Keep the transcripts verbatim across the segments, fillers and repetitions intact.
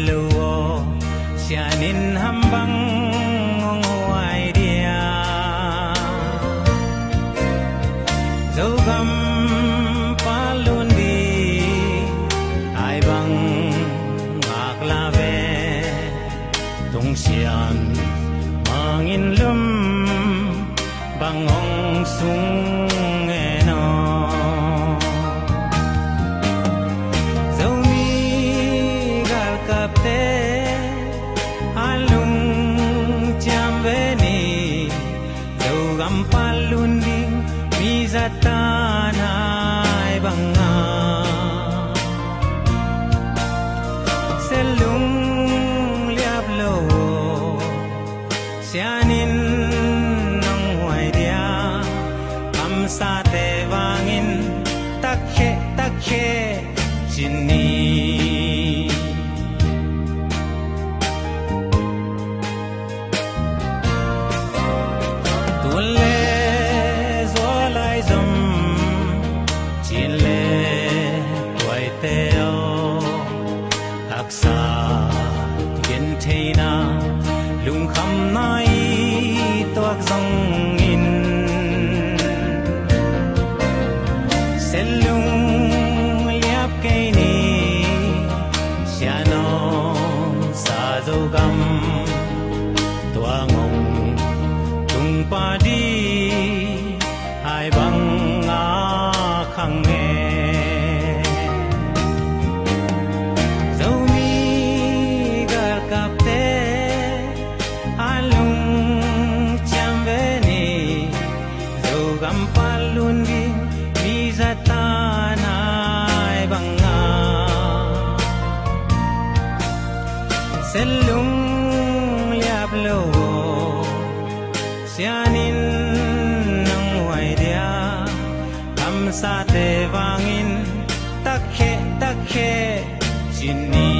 lo aw, sianin ham bang hong huai dia? Zogam palun di ai bang ngak la ve. Tung sian mangin lum bang hong sung e no. Zomi galkapte a lungciam ve ni. Zogam palun ding mi zatan ai banga. Selung liap lo sianin nong huai dia. Kamsate vangin takhe takhe cin ni. Tun le zualai zom cin le tuaite aw, haksa gentheina lungkhamna i tuak zongin, selung liap kei ni. Sianon sa Zogam tua ngong tung padi ai banga khang e. Zomi galkapte a lungciam ve ni. Zogam palun ding mi zatan ai banga. Selung liap lo sianin nong huai dia. Kamsate vangin takhe takhe cin ni.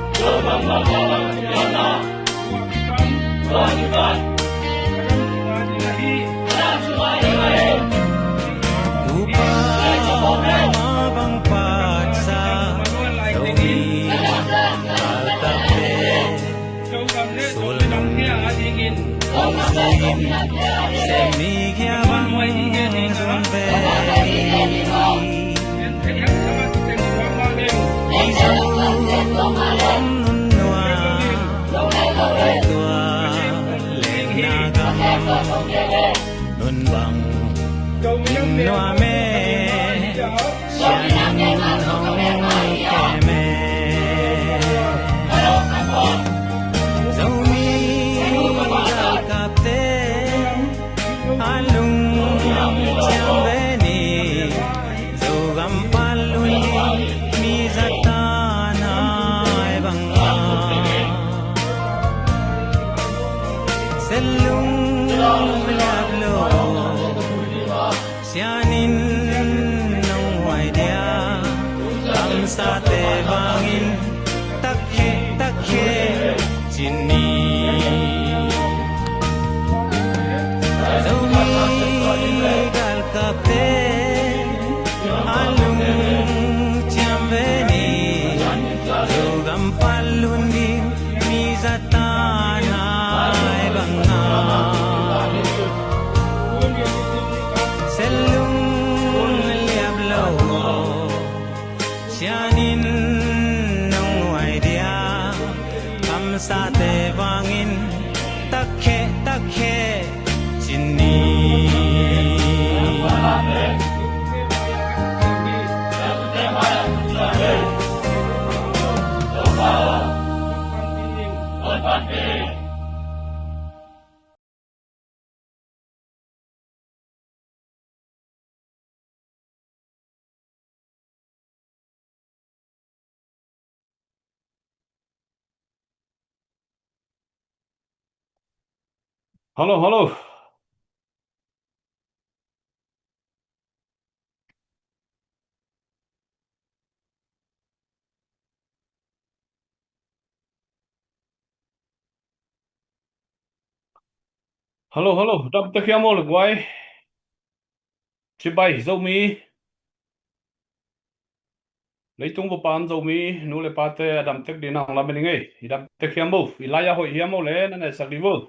Tupa ma bang patsa Zomi galkapte sulung sungin semi kia bang zun ve. Isu om nun nua tua lengna gam nun bang ing nua me. Sianin hong kem e. Zomi galkapte a lungciam ve ni. Zogam palun ding mi zatan ai banga. Selung liap lo sianin nong huai dia. Kamsate vangin takhe takhe cin ni. Zomi galkapte a lungciam ve ni. Zogam palun ding mi zatan ai banga. Selung liap lo sianin nong huai dia. Kamsate vangin takhe takhe cin ni. Hello, hello. Hallo, hallo. Dam tek hiam aw le guai? Cibai Zomi. Leitung bup a om Zomi nu le pate a dam tek ding a hong lamen ing ei. I dam tek hiam aw? I lai a hoih hiam aw le na na sak dih aw?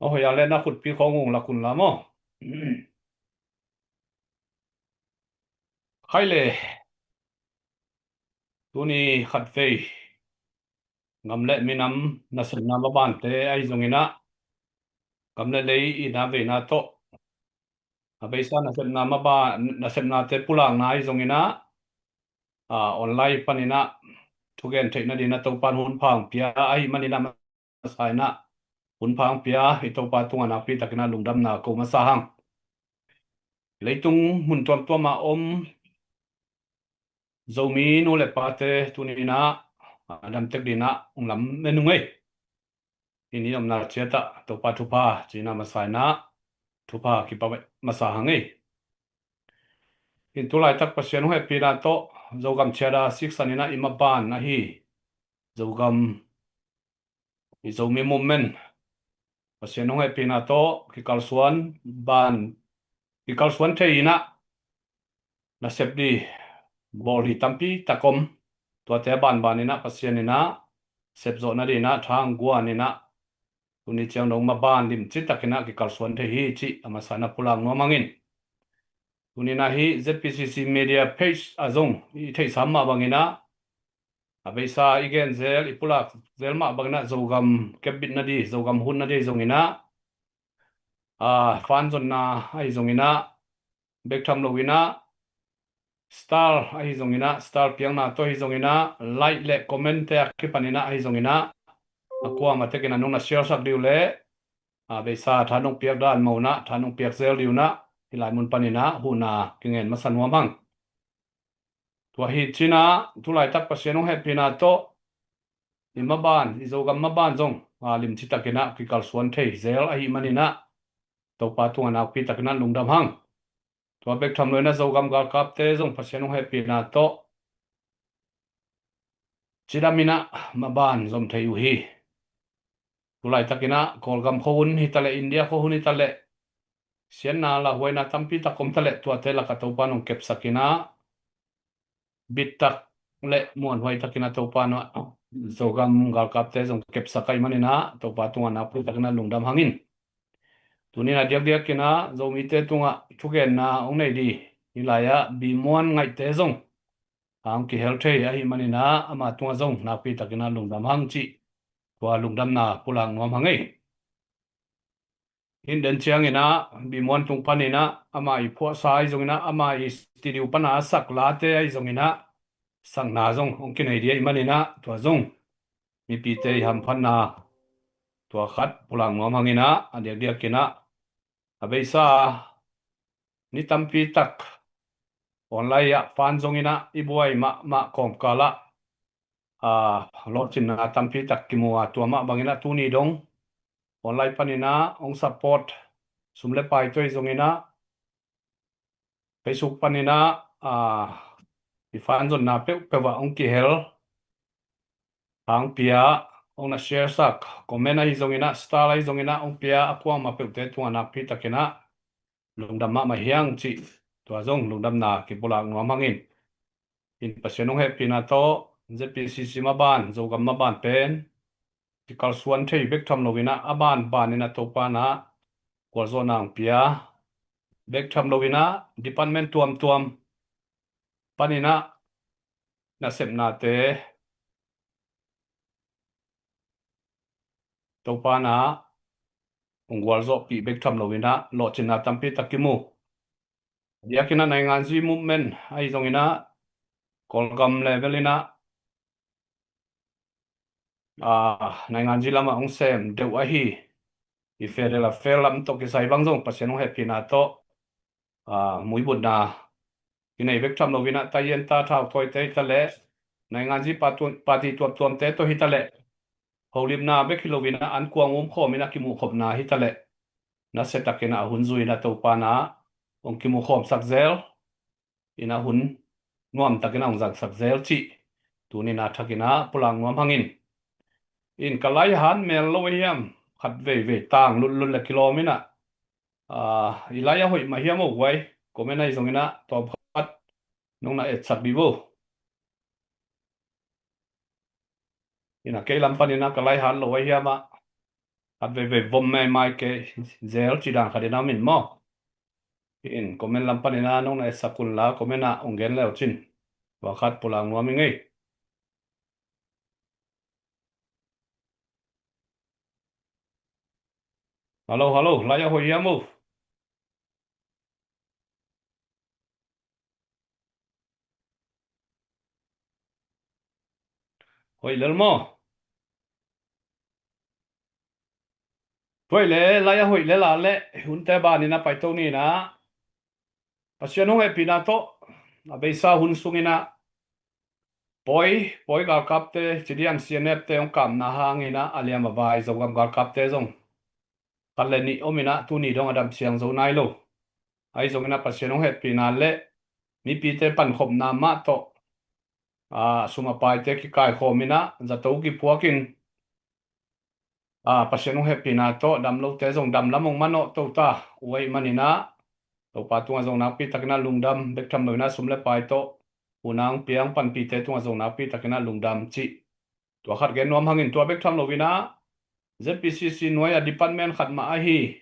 A hoih a le na khutpi khawng ung lak un la maw? Khai le. Tuni khatvei gam le minam nasepna mabante ahi zongin ah, gam le lei itna veina tawh a beisa nasepna maba, nasepnate pulakna ahi zongin ah, a, online panin ah thugen theihna dingin ah Topa'n hunpha hong pia ahih manin ah, masa in ah hunpha hong pia i Topa tungah nakpi takin ah lungdamna ko masa hang. Leitung mun tuamtuam a om Zomi nu le pate tuni in ah, a, dam tek dingin ah hong lamen ung ei. I ni omna ciat ah Topa thupha cihna masa in ah thupha kipak masa hang ei. In tu laitak Pasian hong hehpihna tawh Zogam Charter siksan in ah i maban ahi Zogam, i Zomi movement Pasian hong hehpihna tawh kikalsuan ban, kikalsuan thei in ah nasep ding bawl hi tampi tak om. Tuate a banban in ah Pasian in ah sepzawhna dingin ah tha hong guan in ah tuni ciang dong maban limci takin ah kikalsuan thei hi cih a masa in ah pulak nuam hang in. Tuni in ah hih Z P C C media page ah zong i theihsa mah bangin ah, a beisa i gen zel, i pulak zel mah bangin ah Zogam kepbitna ding, Zogam hutna ding zongin ah, a, fan zonna ahi zongin ah, bek tham loin ah star ahi zongin ah, star piakna tawh ahi zongin ah, like le comment te a kipanin ah ahi zongin ah, a kuamah tekin ah nong na share sak ding uh leh, a, beisa tha nong piak dan mah un ah, tha nong piak zel ding un ah, hih lai mun panin ah huhna kingen masa nuam hang. Tua hi cih in ah tu laitak Pasian hong hehpihna tawh i maban, i Zogam maban zong, a, limci takin ah kikalsuan thei zel ahih manin ah Topa tungah nakpi takin ah lungdam hang. Tua bek tham loin ah Zogam galkapte zong Pasian hong hehpihna tawh cidam in ah maban zom thei uh hi. Tu laitakin ah Kawlgam khuahun hi ta leh, India khuahun hi ta leh, siatna lauhuaina tampi tak om ta leh, tuate lakah Topa'n hong kepsak in ah, bit tak le muanhuai takin ah Topa'n Zogam galkapte zong kepsak ahih manin ah Topa tungah nakpi takin ah lungdam hang in. Tuni in ah diakdiakin ah Zomite tungah thugenna hong nei ding hih lai-ah Bimuan Ngaihte zong a hong kihel thei ahih manin ah ama tungah zong nakpi takin ah lungdam hang cih tua lungdamna pulak nuam hang ei. Hih den ciangin ah Bimuan tung panin ah ama i phuahsa ahi zongin ah, ama i studio pan a sak late ahi zongin ah sakna zong hong kinei ding ahih manin ah tua zong mipite i hamphatna tua khat pulak nuam hang in ah, a diakdiakin ah a beisa ni tampi tak online ah fan zongin ah i buai mahmah kawmkal ah, a, lawhcinna tampi tak kimu a, tua mah bangin ah tuni dong online panin ah hong support sum le pai tawh ahi zongin ah Facebook panin ah, a, i fan zonna peuhpeuh ah hong kihel, hong pia, hong na share sak, comment ahi zongin ah, star ahi zongin ah hong pia a kuamah peuhte tungah nakpi takin ah lungdam mahmah hi hang cih tua zong lungdamna kipulak nuam hang in. In Pasian hong hehpihna tawh Z P C C maban, Zogam maban pen kikalsuan thei bek tham loin ah a banbanin ah Topa'n ah gualzawhna hong pia, bek tham loin ah department tuamtuam panin ah nasepnate Topa'n ah hong gualzawhpih bek tham loin ah lawhcinna tampi tak kimu. Diakin ah nainganzi movement ahi zongin ah Kawlgam level in ah, a, nainganzi lamah hong sem deuh ahi i federal affairs lam tawh kisai bang zong Pasian hong hehpihna tawh, a, muibutna kinei bek tham loin ah, taiyenta thautawite hi ta leh, nainganzi party tuamtuamte tawh hi ta leh, holipna bek hi loin ah an kuang umkhawm in ah kimuhkhopna hi ta leh, nasia takin a hun zui in a Topa na hong kimukhawmsak zel in a hun nuam takin a hong zangsak zel cih tuni na thakin a pulak nuam hang in. In ka lai han mel lo ahi hiam, khat veivei tang lutlut le kilawm in a, ah, i lai a hoih mah hiam o guai, comment ahi zong in a tawmkhat nong na etsak dih vo. In a kei lam panin a ka lai han lo ahi hiam a, khat veivei vom maimai kei zel ci dan khat in a om in maw. In comment lam panin a nong na etsak un la comment ah hong gen le uh cin. Tua khat pulak nuam ing ei. Hallo, hallo, lai a hoih hiam o? Hoih lel maw? Tua hi le, lai a hoih lel a le, hunte ban in a paito ni in a, Pasian hong hehpihna tawh a beisa hun sung in a, pawi, pawi galkapte, ci diam C N F te hong kapna hang in a, a liam a vai Zogam galkapte zong khat le nih om in a, tuni dong a dam siang zo nai lo. Ahi zong in a Pasian hong hehpihna le mipite pankhopna mah tawh, a, sum a paite kikaikhawm in a, zato kiphuak in, a, Pasian hong hehpihna tawh dam lote zong dam lam hong manawh to ta uh ahih manin a, Topa tungah zong nakpi takin a lungdam, bek tham lo in a sum le pai tawh hun a hong piang panpihte tungah zong nakpi takin a lungdam cih tua khat gen nuam hang in. Tua bek tham lo in a, Z P C C nuai a department khat mah ahi,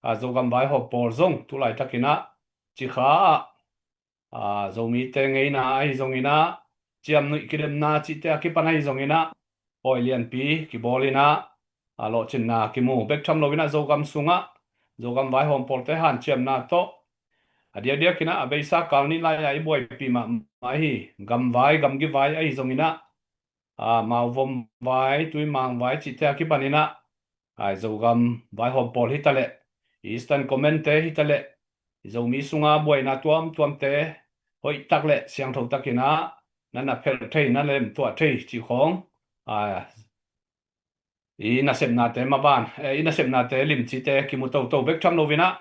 a, Zogam vaihawm pawl zong tu laitakin a Cikha ah, a, Zomite ngeina ahi zong in a, ciamnuih kilemna cihte a kipan ahi zong in a, pawi lianpi kibawl in a, a, lawhcinna kimu. Bek tham lo in a Zogam sung ah Zogam vaihawm pawlte hanciamna tawh a diakdiak in a, a beisa kal nih lai a i buaipih mahmah ahi gamvai, gamgi vai ahi zong in a, a, Mauvom vai, Tuimang vai cihte a kipan in a, a, Zogam vaihawm pawl hi ta leh, Eastern Command te hi ta leh, Zomi sung a buaina tuamtuamte hoih tak le siangtho takin a na na phelh thei, na lemtuah thei cih khawng, a, i nasepnate maban, eh, i nasepnate limcite kimu toto. Bek tham lo in a,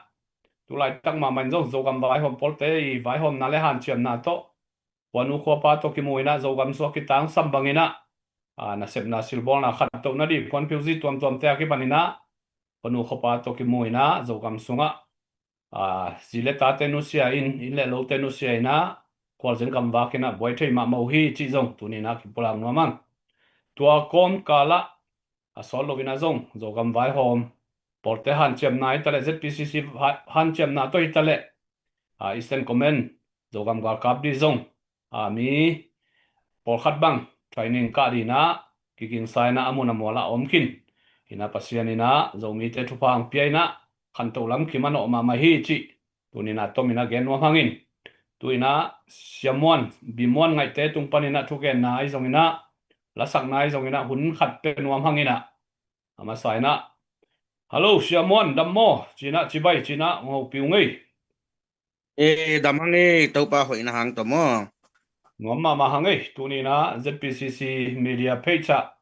tu laitak mahmah in zong Zogam vaihawm pawlte i vaihawmna le hanciamna tawh, khuanu khuapa tawh kimu in a, Zogam sung a kitangsam bang in a, a, nasepna silbawlna khantohna dih phuanphiuzi tuamtuamte a kipan in a, khuanu khuapa tawh kimu in a, Zogam sung ah, a, zi le tate nusia in, inn le lote nusia in a, khualzin gamvak in a buai thei mahmah uh hi cih zong tuni in a kipulak nuam hang. Tua kawmkal ah, a, sawt lo in a zong Zogam vaihawm pawlte hanciamna hi ta leh, Z P C C ha-, hanciamna tawh hi ta leh, a, Eastern Command Zogam galkap dih zong, a, mi pawlkhat bang training kah dih in a, kigingsa in a, a mun a mual ah a om khin in a, Pasian in a Zomite thupha hong pia in a, khantoh lam kimanawh mahmah hi cih tuni in a tom in a gen nuam hang in. Tu in a Sia Muan, Bi Muan Ngaihte tung pan in a thugenna ahi zong in a, lasakna ahi zong in a, hun khat pia nuam hang in a, a masa in a, "Hallo, Sia Muan, dam maw?" ci in a, cibai ci in a hong hopih ung ei. E, dam hang ei, Topa hoihna hang tawh maw? Nuam mahmah hang ei. Tuni in a Z P C C media page ah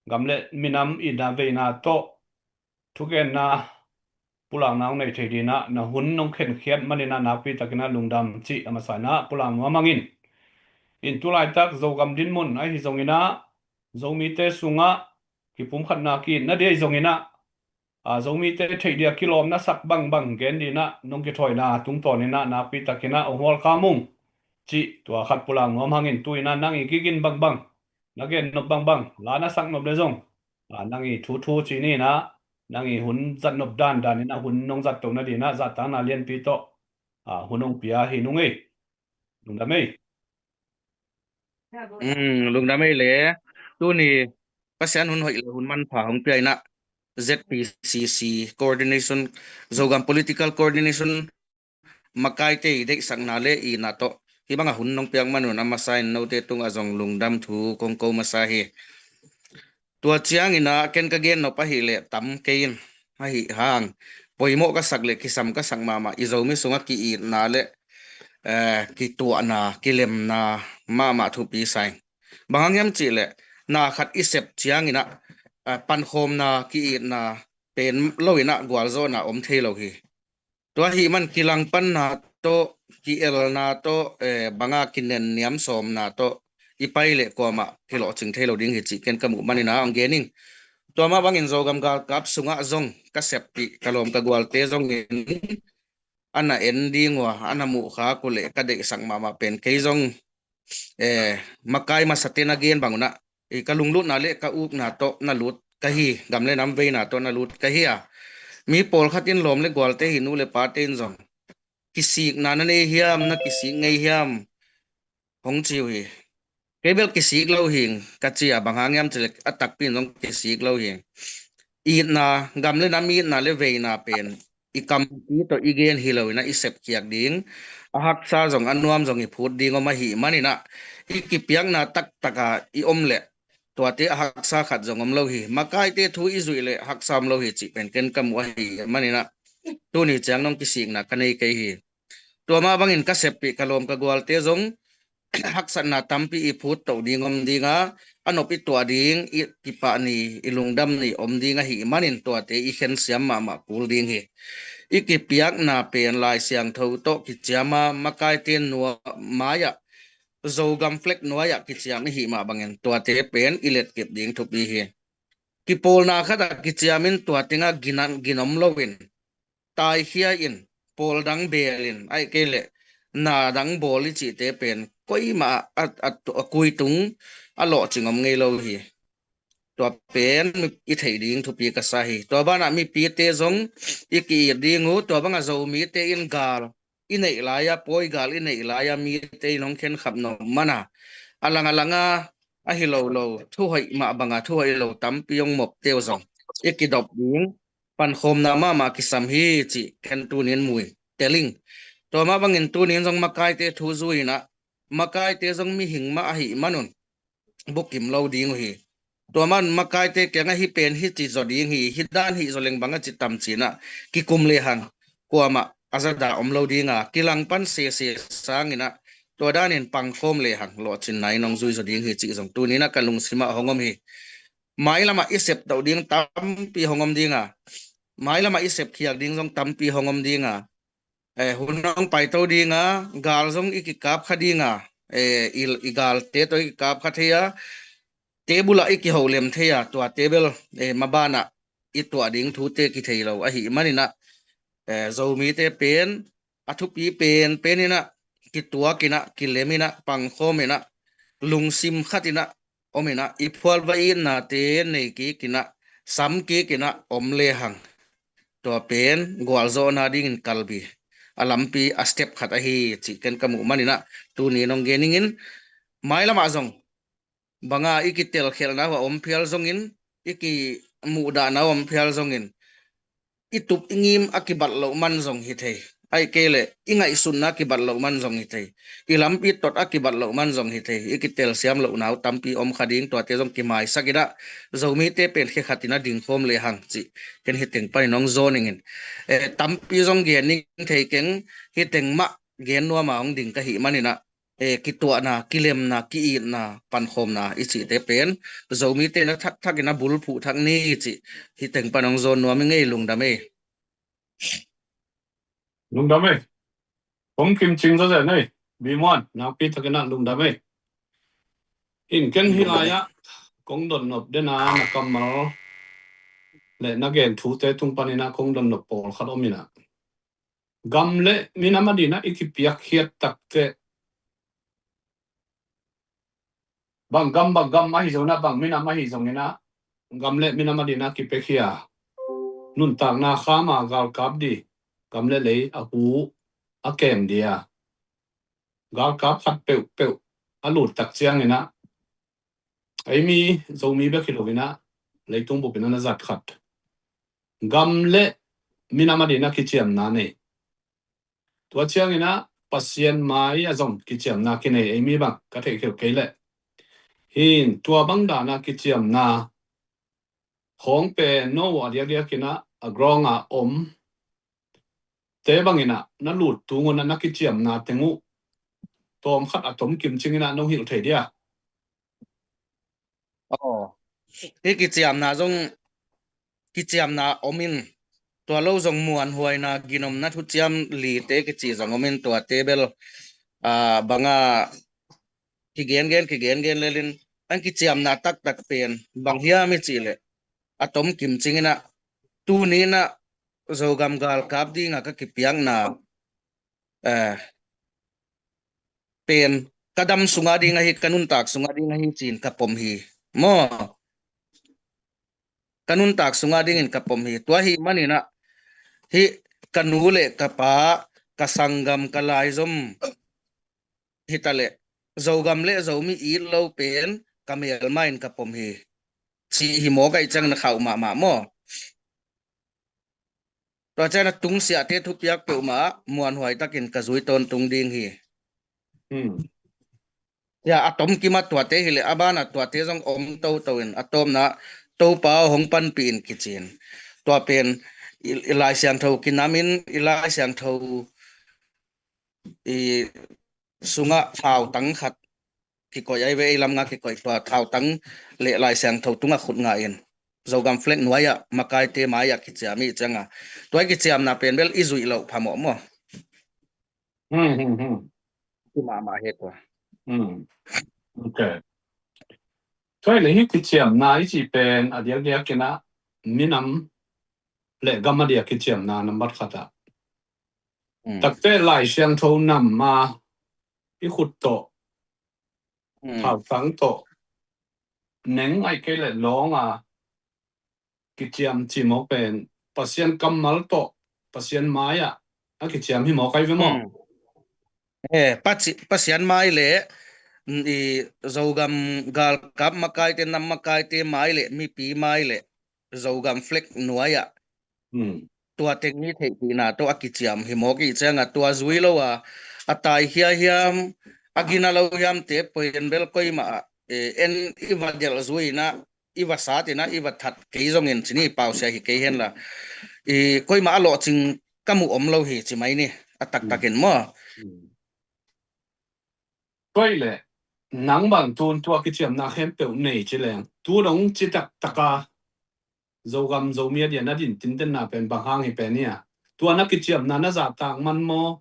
gam le minam itna veina tawh thugenna pulakna hong nei thei ding in a, na hun nong khenkhiat man in a nakpi takin a lungdam cih a masa in a pulak nuam hang in. In tu laitak Zogam dinmun ahi zong in a, Zomite sung ah kipumkhatna ki-itna ding ahi zong in a, a, Zomite theih ding a kilawm na sak bangbang gen ding in a nong kithawina tungtawn in a nakpi takin a hong hualkham ung cih tua khat pulak nuam hang in. Tu in a nang i kigin bangbang, na gen nop bangbang, la na sak nop le zong, a, nang i thuthu ci ni in a, nang i hun zat nop dandan in a, hun nong zat toh na ding in a zahtakna lianpi tawh, a, hun hong pia hi nung ei. Lungdam ei. Mm, lungdam ei le. Tuni Pasian hun hoih le hun manpha hong pia in a, Z P C C coordination, Zogam political coordination makaite i deihsakna le itna tawh hih bang a hun nong piak man un a masa in note tungah zong lungdam thu kong ko masa hi. Tua ciangin a ken ka gen nop ahih leh tam kei in, ahih hang poimawh ka sak le kisam ka sak mahmah, i Zomi sungah ki-itna le, eh, kituahna, kilemna mahmah thupi sa ing. Bang hang hiam cih leh na khat i sep ciangin a, eh, pankhawmna, ki-itna, pen lo in ah gualzawhna om thei lo hi. Tua ahih man kilangpanna tawh, ki-elna tawh, eh, banga kinenniam sawmna tawh i pai leh kuamah kilawhcing thei lo ding hi cih ken ka muh manin ah hong gen ing. Tua mah bangin Zogam galkap sungah zong ka seppih ka lawm ka gualte zongin a na en ding uh a, a na muhkhak uh leh ka deihsak mahmah pen kei zong, eh, makai masate na gen bang un ah, eh, ka lunglutna leh ka ukna tawh na lut ka hi, gam leh nam veina tawh na lut ka hi a. Mi pawlkhat in lawm leh gualte hi, nu leh pate in zong kisikna na nei hiam, na kisik ngei hiam hong ci uh hi. Kei bel kisik lo hing ka ci a, bang hang hiam cih leh a takpi in zong kisik lo hing. Itna, gam leh nam itna leh veina pen i kampi tawh i gen hi lo in ah i sepkhiak ding, a haksa zong a nuam zong i phut ding om ahih manin ah i kipiakna taktak a i om leh tuate a haksa khat zong om lo hi. Makaite thu i zuih leh haksa om lo hi cih pen ken ka muh ahih manin ah tuni ciang nong kisikna ka nei kei hi. Tua mah bangin ka seppih ka lawm ka gualte zong haksatna tampi i phut toh ding om ding a, a nop i tuah ding, i kipah ni, i lungdam ni om ding ahih manin tuate i khensiam mahmah kul ding hi. I kipiakna pen Lai Siangtho tawh kiciam a, makaite nuam mai-ah, Zogam flag nuai-ah kiciam i hih mah bangin tuate pen i letkip ding thupi hi. Kipawlna khat ah kiciam in tua tengah gin, gin om lo in, taikhia in, pawl dang beel in, ahih kei leh na dang bawl i cihte pen koimah a, a, a, a kui tung a lawhcing om ngei lo hi. Tua pen i theih ding thupi ka sa hi. Tua banah mipite zong i ki-it ding uh, tua bangah Zomite in gal i neih lai-a, pawi gal i neih lai-a mite in hong khenkhap nop man a, a lang a lang a, a hi lo lo, thuhoih mah bang a thuhoih lo tampi hong mopte uh zong i kidop ding pankhawmna mahmah kisam hi cih ken tuni in mu ing, tel ing. Tua mah bangin tuni in zong makaite thu zui in ah, makaite zong mihing mah ahih man un bukim lo ding uh hi. Tua man makaite kiangah hih pen hih ci zaw ding hi, hih dan hih zaw leng bang a ci tam ci in ah kikum lehang kuamah a zada om lo ding a, kilangpan sese sang in ah tua danin pangkhawm lehang lawhcinna in hong zui zaw ding hi cih zong tuni in ah ka lungsim ah hong om hi. Mailam ah i sep toh ding tampi hong om ding a, mailam ah i sepkhiak ding zong tampi hong om ding a, eh, hun hong paito ding a, gal zong i kikap kha ding a, eh, i, i galte tawh i kikap kha thei a, table ah i kiho lem thei a, tuate bel, eh, maban ah i tuah ding thute kithei lo ahih man in ah, eh, Zomite pen a thupi pen pen in ah kituak in ah, kilem in ah, pangkhawm in ah, lungsim khat in ah om in ah, i phual va itnate nei kik in ah, sam kik in ah om lehang, tua pen gualzawhna dingin kalbi a lampi a step khat ahi cih ken ka muh man in ah tuni in hong gen ing in. Mailam ah zong bang a i kitelkhialhna uh a om phial zongin, i kimuhdahna uh a om phial zongin, i tup i ngim a kibat loh man zong hi thei, ahih kei leh i ngaihsutna a kibat loh man zong hi thei, i lampi tot a kibat loh man zong hi thei, i kitelsiam lohna uh tampi om kha ding, tuate zong kimaisak in ah, Zomite pen khe khat in ah dingkhawm lehang cih ken hih teng panin hong zawn ing in. Eh, tampi zong gen ning thei keng, hih teng mah gen nuam a hong ding ka hih man in ah, eh, kituahna, kilemna, ki-itna, pankhawmna i cihte pen Zomite in ah thakthak in ah bulphuh thak ni cih hih teng pan hong zawn nuam ing ei. Lungdam ei. Lungdam ei. Kong kimcing zawzen ei. Bimuan, nakpi takin ah lungdam ei. In ken hih lai-ah kong dotnop den a, na kammal leh na gen thute tung panin ah kong dotnop pawlkhat om in ah, gam leh minam adingin ah i kipiakkhiat takteh, bang gam bang gam ahi zongin ah, bang minam ahi zongin ah, gam leh minam adingin ah kipiakhia, nuntakna kham a galkap ding, gam leh lei a hu a kem ding a, galkap khat peuhpeuh a lut tak ciangin ah, ei mi, Zomi bek hi lo in ah, leitung bup in ah na zat khat, gam leh minam adingin ah kiciamna nei. Tua ciangin ah Pasian mai-ah zong kiciamna kinei, ei mi bang ka theihkhial kei leh. Hi in tua bang dan a kiciamna khawng pen no a diakdiak in ah a ground a om te bangin ah na lut tung un ah na kiciamna teng uh tawmkhat a tom kimcing in ah nong hilh thei dia? Aw, hih kiciamna zong kiciamna om in, tua lo zong muanhuaina, ginomna, thuciam lite kici zong om in, tuate bel, aa, banga kigengen, kigengen lelin, an kiciamna taktak pen bang hiam i cih leh, a tom kim cingin ah, tuni in ah Zogam galkap dinga ka kipiakna, eh, pen ka dam sunga ding ahi, ka nuntak sunga ding ahi ci-in ka pom hi. Maw? Ka nuntak sunga dingin ka pom hi. Tua ahih manin ah, hih ka nu le ka pa, ka sanggam, ka laizom hi ta leh, Zogam le Zomi it lo pen ka melma in ka pom hi, cih hi mawk ahih ciangin a khauh mahmah maw? Tua ciangin a tungsiahte thupiak peuhmah ah muanhuai takin ka zui tawntung ding hi. Hmm. Ya, a tomkim ah tuate hi leh, a banah tuate zong om toto in, a tawpna Topa aw hong panpih in kici-in. Tua pen i, i Lai Siangtho kinam in, i Lai Siangtho i sungah thautang khat kikoih ai ve, ei lam nga kikoih, tua thautang le Lai Siangtho tungah khut ngah in, Zogam flag nuai-ah, makaite mai-ah kiciam i hih cianga, tua i kiciamna pen bel i zuih loh phamawh maw? Hmm, hmm, hmm. Hi mahmah hi tua. Hmm. Ok. Tua hi leh hih kiciamna i cih pen a diakdiak in ah minam le gam a dia kiciamna nambat khat ah. Hmm. Takte Lai Siangtho nam a i khut tawh, hmm, thautang tawh, neng ahih kei leh lawng a kiciam cih mawk pen Pasian kammal tawh, Pasian mai-ah a kiciam hi mawk ai ve maw? Hmm. Eh, Pasi-, Pasian mai le, mm, i Zogam galkap makaite, nam makaite mai le, mipi mai le, Zogam flag nuai-ah. Hmm. Tua teng hi theihpihna tawh a kiciam hi mawk i hih cianga, tua zui lo a, a taikhia hiam, a gina lo hiamte poi in bel koimah ah, eh, en i va delh zui in ah, i va sat in ah, i va that kei zongin ci ni, pausia hi kei hen la. I koimah a lawhcing ka muh om lo hi ci mai ni, a taktakin maw? Hmm. Tua hi leh, nang bang tun tua kiciamna khempeuh nei ci leng, tu dong ci taktak a, Zogam Zomi a dia na din tintenna pen bang hang hi pen hia? Tua na kiciamna na zahtak man maw?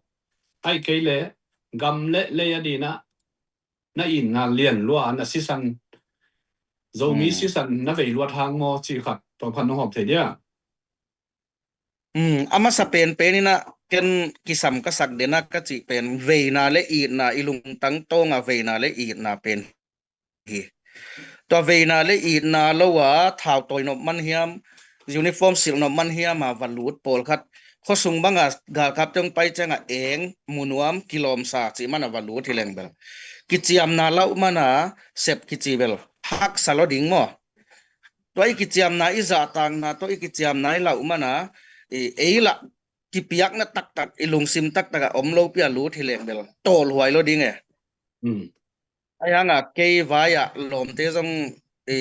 Ahih kei leh gam le lei a dingin ah na itna lian lua, na sisan, Zomi, hmm, sisan na vei luat hang maw cih khat, tua khat nong hawm thei dia? Hmm, a masa penpen in ah ken kisam ka sak den a ka cih pen veina le itna, i lungtang tawnga veina le itna pen hi. Tua veina le itna lo a thau tawi nop man hiam, uniform silh nop man hiam a va lut pawlkhat, khuasung banga galkapte hong pai cianga eng, mu nuam, kilawmsa cih mana va lut hi leng bel, kiciamna lauh mana sep kici bel haksa lo ding maw? Tua i kiciamna, i zahtakna tawh i kiciamna i lauh mana, i, ei lah kipiakna taktak, i lungsim taktak a om lopi a lut hi leng bel tawlhuai lo ding e. Hmm. Ahi hanga kei vai-ah lawmte zong, i,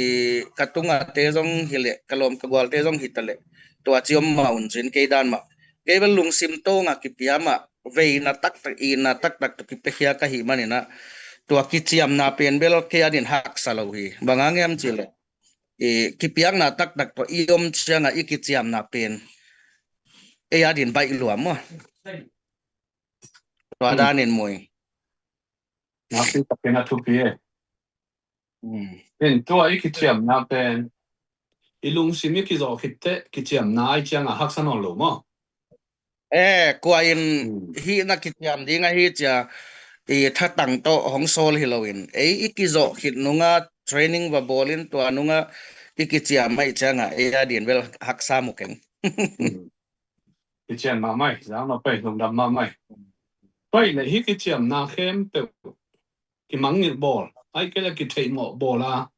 ka tungate zong hi leh, ka lawm ka gualte zong hi ta leh, tua ci om mah un cin kei dan mah. Kei bel lungsim tawnga kipia mah, veina taktak, itna taktak tawh kipiakhia ka hih manin ah, tua kiciamna pen bel kei a din haksa lo hi. Bang hang hiam cih leh, i, kipiakna taktak tawh i om cianga i kiciamna pen ei a din baih lua maw? Tua, hmm, danin mui. Nakpi takin a thupi e. Hmm. In tua i kiciamna pen, i lungsim i kizawh khit teh kiciamna ahih cianga haksa nawn lo maw? Eh, kua in, hmm, hih na kiciam ding ahi cia, i thatang tawh hong sawl hi loin, ei i kizawh khit nunga training va bawlin, tua nunga i kiciam ahih cianga ei a din bel haksa mu keng. Hmm. Kician mahmah hi, zang nop pei, lungdam mahmah hi. Tua hi leh hih kiciamna khempeuh kimangngilh bawl, ahih kei leh kitheihmawh bawl a,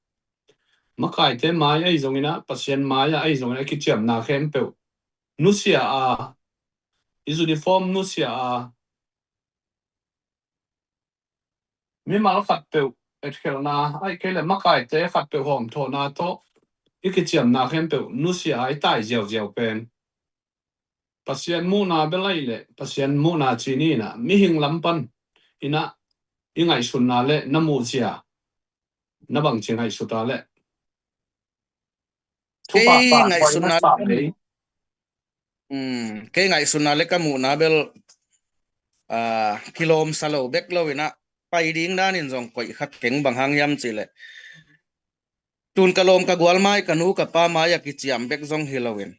makaite mai ahi zongin ah, Pasian mai ah ahi zongin ah, i kiciamna khempeuh nusia a, i uniform nusia a, mimal khatpeuh etkhelhna, ahih kei leh makaite khatpeuh hawmthawhna tawh i kiciamna khempeuh nusia a i tai ziauziau pen, Pasian muhna bel ahih leh, Pasian muhna ci ni in ah, mihing lam pan in ah i ngaihsutna le na muhzia, na bangci ngaihsut a leh, Kei ngaihsutna le ka muhna bel, ah, kilawmsa lo bek lo in ah, pai ding danin zong koih kha keng. Bang hang hiam cih leh, tun ka lawm ka gual mai, ka nu ka pa mai a kiciam bek zong hi loin,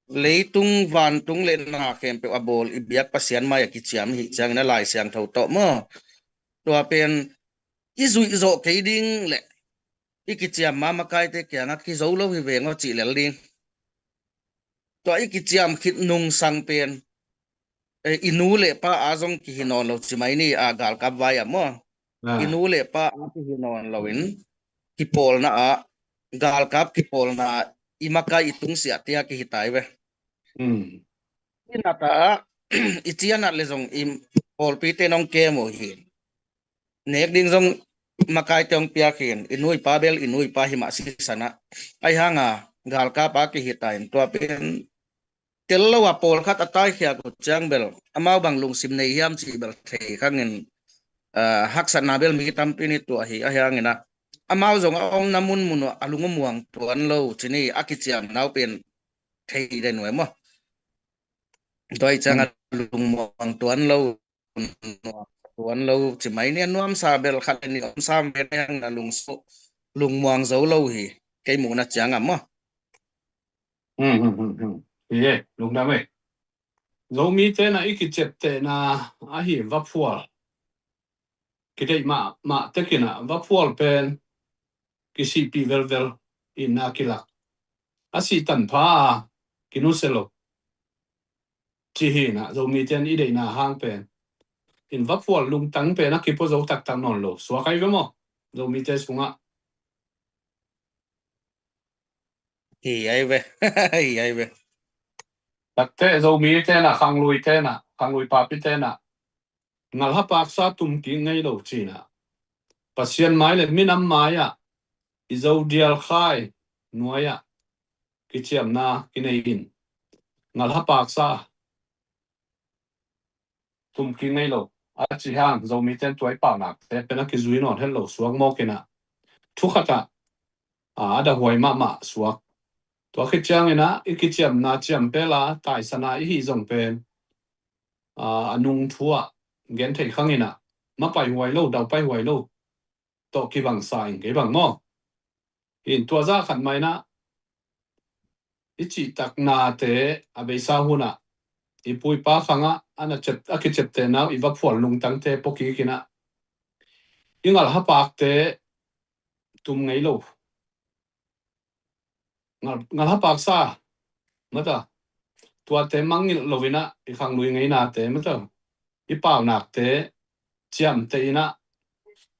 leitung vantung le na khempeuh a bawl i biak Pasian mai a kiciam i hih ciangin a Lai Siangtho tawh maw, tua pen i zuih zawh kei ding leh i kiciam ma makaite kiangah kizo lo hi veng aw cih lel ding. Tua i kiciam khit nungsang pen, eh, i nu le pa a zong kihi nawn lo ci mai ni, a galkap vai ah maw. I nu le pa a kihi nawn loin kipawlna ah, galkap kipawlna ah i makai i tungsiah tia kihi tai ve. I nat ah, i ci a nat le zong i pawlpite nong kem uh hi. Nek ding zong makaite hong piak hi. I nu i pa bel i nu i pa hi mah sisan ah, ahi hanga galkap a kihi ta in, tua pen tel lo a pawlkhat a taikhia uh ciang bel amau bang lungsim nei hiam cih bel thei khangin, ah, haksatna bel mi tampi ni tuah hi. Ahi hangin ah amau zong a omna munmun uh a lung a muang tuan lo ci ni, a kiciamna uh pen thei den uh e maw. Tua i ciang a lungmuang tuan lo, tuan lo ci mai ni. A nuamsa bel khat le nih om sam ve na hiang, a lungsu lungmuang zo lo hi, kei muhna ciang ah maw. Hi e, lungdam e. Zomite na i kiciaptehna ahi vaphual kideih mahmah tekin ah vaphual pen kisihpih velvel in na kilak, a sih tanpha a kinusia lo ci hi in ah Zomite in i deihna hang pen in vaphual lungtang pen a kipua zo taktak nawn lo suak ahi ve maw? Zomite sungah hi ahi ve. Hi ahi ve. Takte Zomite in ah, khanglui te in ah, khanglui papi te in ah ngalhapaksa tum kik ngei lo ci in ah, Pasian mai le minam mai ah i Zo dial khai nuai ah kiciamna kinei in ngalhapaksa tum kik ngei lo a ci hang, Zomite in tua i paunakte pen a kizui nawn het lo suak mawk in ah, thu khat ah a, a dahuai mahmah suak. Tua khit ciangin ah i kiciamna ciampel a taisan a i hih zong pen, a, a nung thu ah gen theih khangin ah mapai huai lo, daupai huai lo tawh kibangsa in kei bang maw. In tua zah khat mah in ah i cihtaknate a beisa hun ah i pu i pa khangah a na ciap, a kiciaptehna uh i vaphual lungtangte pua kik in ah i ngalhapakte tum ngei lo, ngal, ngalhapaksa mata, tuate mangngilh lo in ah i khanglui ngeinate mata, i paunakte ciamteh in ah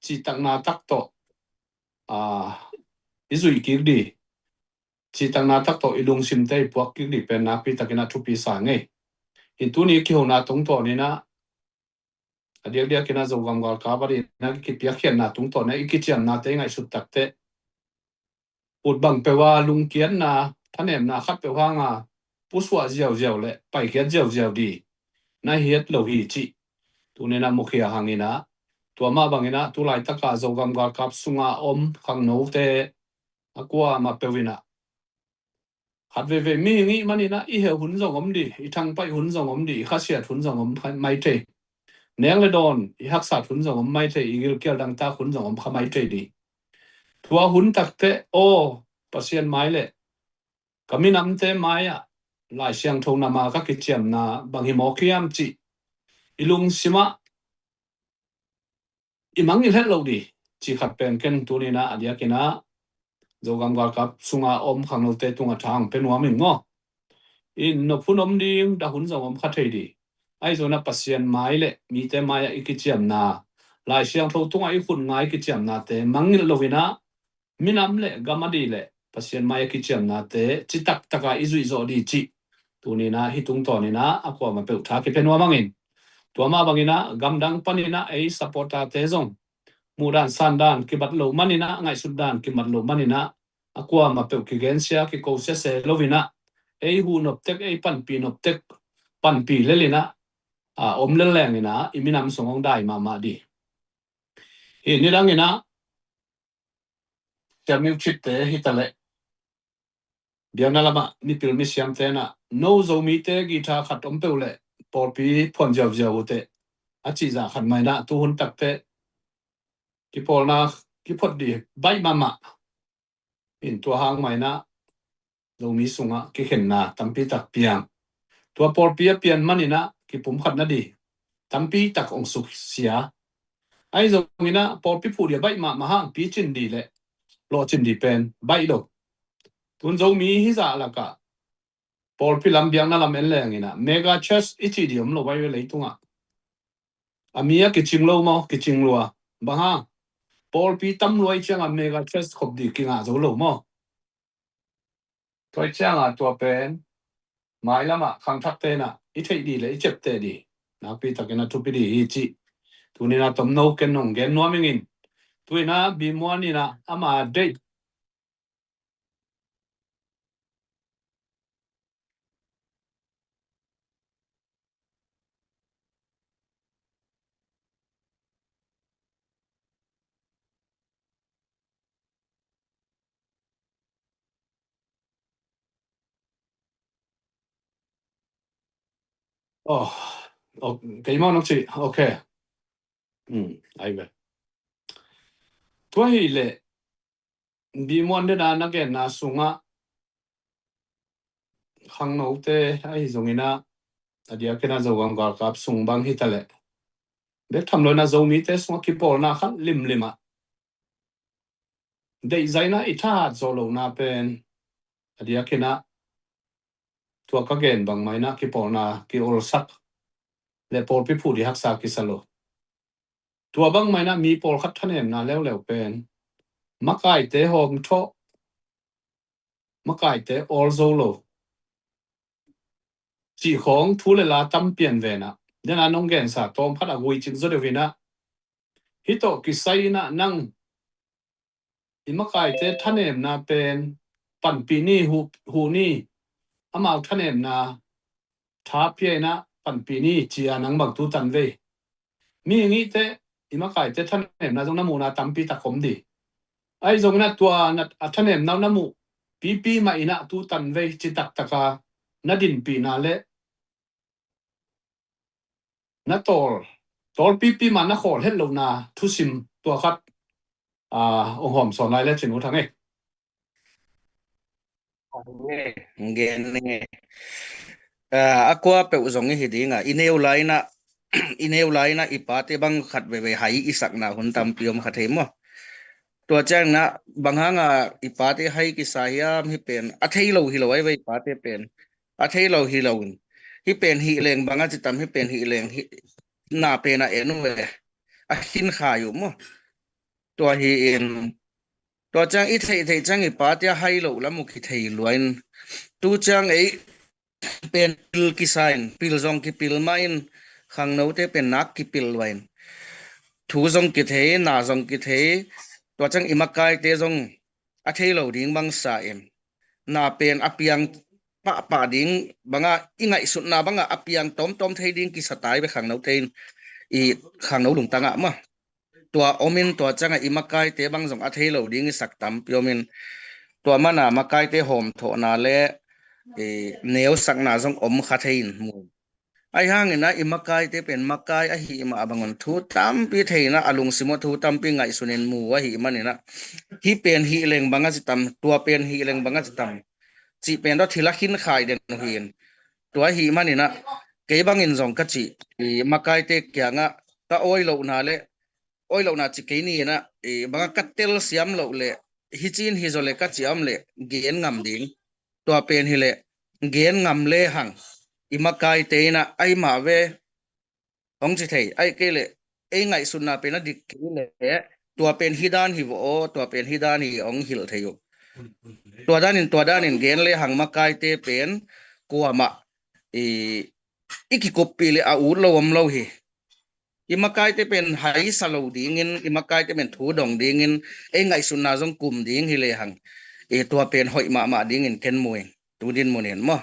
cihtakna tak tawh, a, i zuih kik dih, cihtakna tak tawh i lungsimte i puak kik dih pen nakpi takin ah thupi sa ngei. In tuni kihona tungtawn in ah a diakdiak in ah Zogam galkap a dih in ah kipiakkhiatna tungtawn in ah i kiciamnate i ngaihsut takte ut bang peuh a lungkiatna, thanemna khat peuh hanga pusuah ziauziau le paikhiat ziauziau dih na hiat lo hi cih tuni in ah mukhia hang in ah, tua mah bang in ah tu laitak a Zogam galkap sunga om khangnote a kuamah peuh in ah khat veivei mihing i hih man in ah i heh hun zong om dih, i thangpaih hun zong om dih, i khasiat hun zong om kha mai thei. Nek le dawn i haksat hun zong om mai thei, i gilkial dangtak hun zong om kha mai thei dih. Tua hun takte aw, Pasian mai le ka minamte mai ah Lai Siangtho nam a ka kiciamna bang hi mawk hiam cih i lungsim ah i mangngilh het lo dih cih khat pen ken tuni in ah a diak in ah Zogam galkap sunga om khangnote tungah tha hong pia nuam ing maw. In nop hun om ding, dah hun zong om kha thei dih. Ahi zongin ah Pasian mai le mite mai ah i kiciamna, Lai Siangtho tungah i khut nga i kiciamnate mangngilh lo in ah minam le gam a dih le Pasian mai a kiciamnate citak taka i zuih zawh dih cih tuni in ah hih tungtawn in ah a kuamah peuh tha kipia nuam hang in. Tua mah bang in ah gamdang pan in ah ei supporter-te zong muhdan sandan kibat loh man in ah, ngaihsutdan kibat loh man in ah a kuamah peuh kigensia kikosia se lo in ah ei huh nop tek, ei panpih nop tek, panpih lel in ah, a, om lel leng in ah i minam sung hong dai mahmah dih. Hih nidang in ah Sia Miu Chit-te hi ta leh biakna lamah mipil misiam tenah no Zomite guitar khat om peuh leh pawlpi phuan ziauziau uh teh a cihzah khat mah inah tu hun takteh kipawlna kiphot dih baih mahmah. In tua hang mah inah Zomi sungah kikhenna tampi tak piang. Tua pawlpi a pian man inah kipumkhat nadih tampi tak ong suksia. Ahi zong inah pawlpi phuh dih a baih mahmah hang picin dih leh lawhcin dih pen baih lo. Tun Zomi hizah lakah pawlpi lam biakna lam en leng inah mega church i cih dih om lo vai ve leitungah. A mi a kicing lo maw, kicing lua. Bang hang? Pawlpi tam lua i ciangah mega church khop dih kingah zo lo maw? Tua i ciangah tua pen mailamah khangthak tenah i theih dih le i ciapteh dih nakpi takin a thupi dih hi cih tuninah tomno ken nong gen nuam ingin. Tuinah Bimuan inah ama deih Oh, oh, kei maw nong ci? Ok. Hmm, ai ve. Tua hi leh Bimuan dena na genna sungah khangnote ahi zongin ah a diakin ah Zogam galkap sung bang hitaleh bek tham loin ah Zomite sungah kipawlna khat limlim ah deihzaina i thahat zawh lohna pen a diakin ah tua ka gen bangmah inah kipawlna ki-olsak le pawlpi phuh dih haksa kisa lo. Tua bangmah inah mi pawlkhat thanemna leuleu pen makaite hawmthawh, makaite awl zo lo cih khawng thu le la tam pian venah dena nong gensa tawmkhat a guicing zaw deuh inah hih tawh kisai inah nang i makaite thanemna pen panpih ni, huh, huh ni, amau thanemna tha pia inah panpih ni ci-a nang bang tu tan vei. Mihing ihte i makaite thanemna zong na muhna tampi tak om dih. Ahi zongin ah tua na, a thanemna uh na muh pipi mah inah tu tan vei ci taktaka na dinpihna le na tawl, tawl pipi mah na khawl het lohna thusim tua khat ah ong hawm sawn lai le cin uh thang ei. Nge, nge, nge. Ah, a kua peuh zong i hi ding a, i neu lai inah, i neu lai inah i pate bang khat veve hai i sakna hun tampi om kha thei maw? Tua ciangin ah bang hanga i pate hai kisa hiam hih pen a thei lo hi lo ai ve i pate pen. A thei lo hi lo in. Hih pen hih leng bang a ci tam, hih pen hih leng hih na pen a en uh ve. A khin khai uh maw? Tua hi in. Tua ciang i theih theih ciang i pate a hai loh lam uh kithei lua in. Tu ciang ei pen pil kisa in, pil zong kipil mah in, khangnote pen nak kipil lua in. Thu zong kithei, na zong kithei, tua ciang i makaite zong a thei lo ding bangsa in. Na pen a piang pahpah ding banga, i ngaihsutna banga a piang tawmtawm thei ding kisa tai ve khangnote in, i khangno lungtangah mah. Tua om in tua ciangah i makaite bang zong a thei lo ding i sak tampi om in, tua mana makaite hawmthawhna le, eh, neusakna zong om kha thei in mu. Ahi hangin ah i makaite pen makai ahih mah bangun thu tampi thei inah a lungsim uh thu tampi ngaihsun in mu ahih manin ah hih pen hih leng bang a ci tam, tua pen hih leng bang a ci tam cih pen tawh thil a khin khai den uh hi in. Tua ahih manin ah kei bangin zong ka cih, i makaite kiangah ka awi lohna le awi lohna ci kei ni inah, i bangah ka telsiam loh leh hih ci in hi zaw leh ka ci a om leh gen ngam ding. Tua pen hileh gen ngam lehang i makaite inah ai mah ve hong ci thei. Ai kei leh ei ngaihsutna pen a dik kei leh tua pen hih dan hi vaw aw, tua pen hih dan hi hong hilh thei uh. Tua danin, tua danin gen lehang makaite pen kuamah i, i kikuppih leh a ut lo om lo hi. I makaite pen haisa lo dingin, i makaite pen thu dong dingin, ei ngaihsutna zong kum ding hi lehang, i tua pen hoih mahmah dingin ken mu ing. Tu din mu nen maw?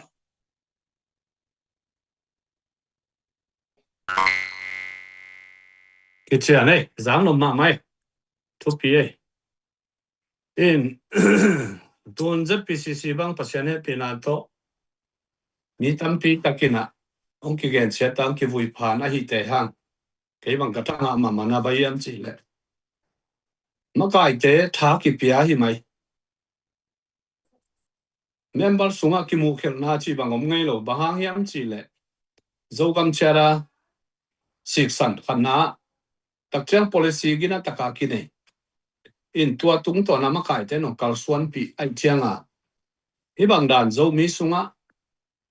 Kician ei, zang lo mahmah ei. Thupi ei. In, Tun Z P C C bang Pasian hehpihna tawh mi tampi takin ah hong kigensiat a hong kivui phan ahih teh hang, kei bang ka thangah mahmah na bang hiam cih leh, makaite tha kipia hi mai. Member sungah kimuhkhelhna cih bang om ngei lo, bang hang hiam cih leh Zogam Charter siksan khatna ah takciang policy gina taka kinei in, tua tungtawn ah makaite nong kalsuanpih ahih ciangin, hih bang dan Zomi sungah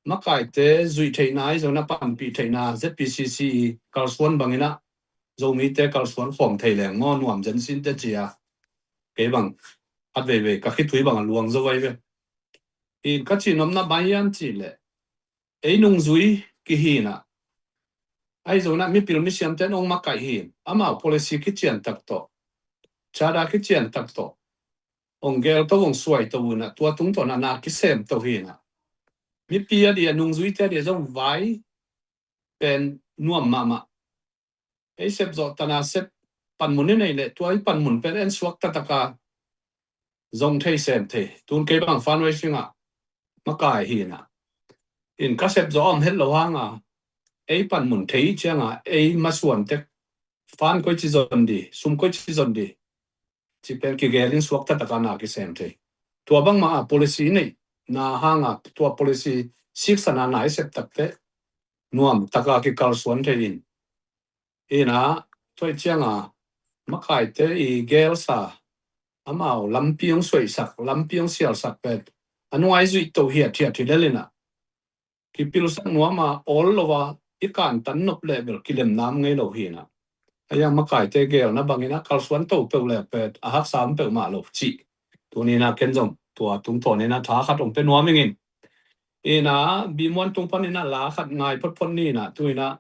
makaite zuih theihna, ahi zongin ah panpih theihna Z P C C i kalsuan bangin ah Zomite kalsuan khawm thei leng maw, nuam zen sin teh ci a, kei bang khat veivei ka khitui bang a luang zo vai ve. In ka cih nopna bang hiam cih leh, ei nungzui kihi in ah, ahi zongin ah mipil misiamte in hong makaih hi in, amau policy kician tak tawh, charter kician tak tawh hong gel to, hong suai to uh in ah, tua tungtawn ah na kisem to hi in ah, mipi a dia, nungzuite a dia zong vai pen nuam mahmah. Ei sep zawh tan a sep panmun i neih leh, tua i panmun pen en suak taktak a zong thei sem thei. Tun kei bang fundraising ah makai hi in ah, in ka sep zawh a om het lo hang a, ei panmun thei ciang a ei masuan tek, fund koi ci zon di, sum koi ci zon di, cih pen kigel in suak taktak a na kisem thei. Tua bangmah a policy i neihna hang a, tua policy siksan a na i sep tak teh nuam tak a kikalsuan thei in. In ah, tua ahih ciang a makaite i gelsa, amau lampi hong suaisak, lampi hong sialsak pen a nung a i zuih to hiathiat hi lel in ah, kipilsak nuam a, awl lo a i kantan nop leh bel kilemna om ngei lo hi in ah, ahi zongin makaite gelna bangin ah kalsuan to peuh leh pen a haksa om peuhmah lo cih tuni in ah ken zong tua tungtawn in ah tha khat hong pia nuam ing in. In ah, Bimuan tung panin ah la khat ngai photphot ni in ah, tu in ah,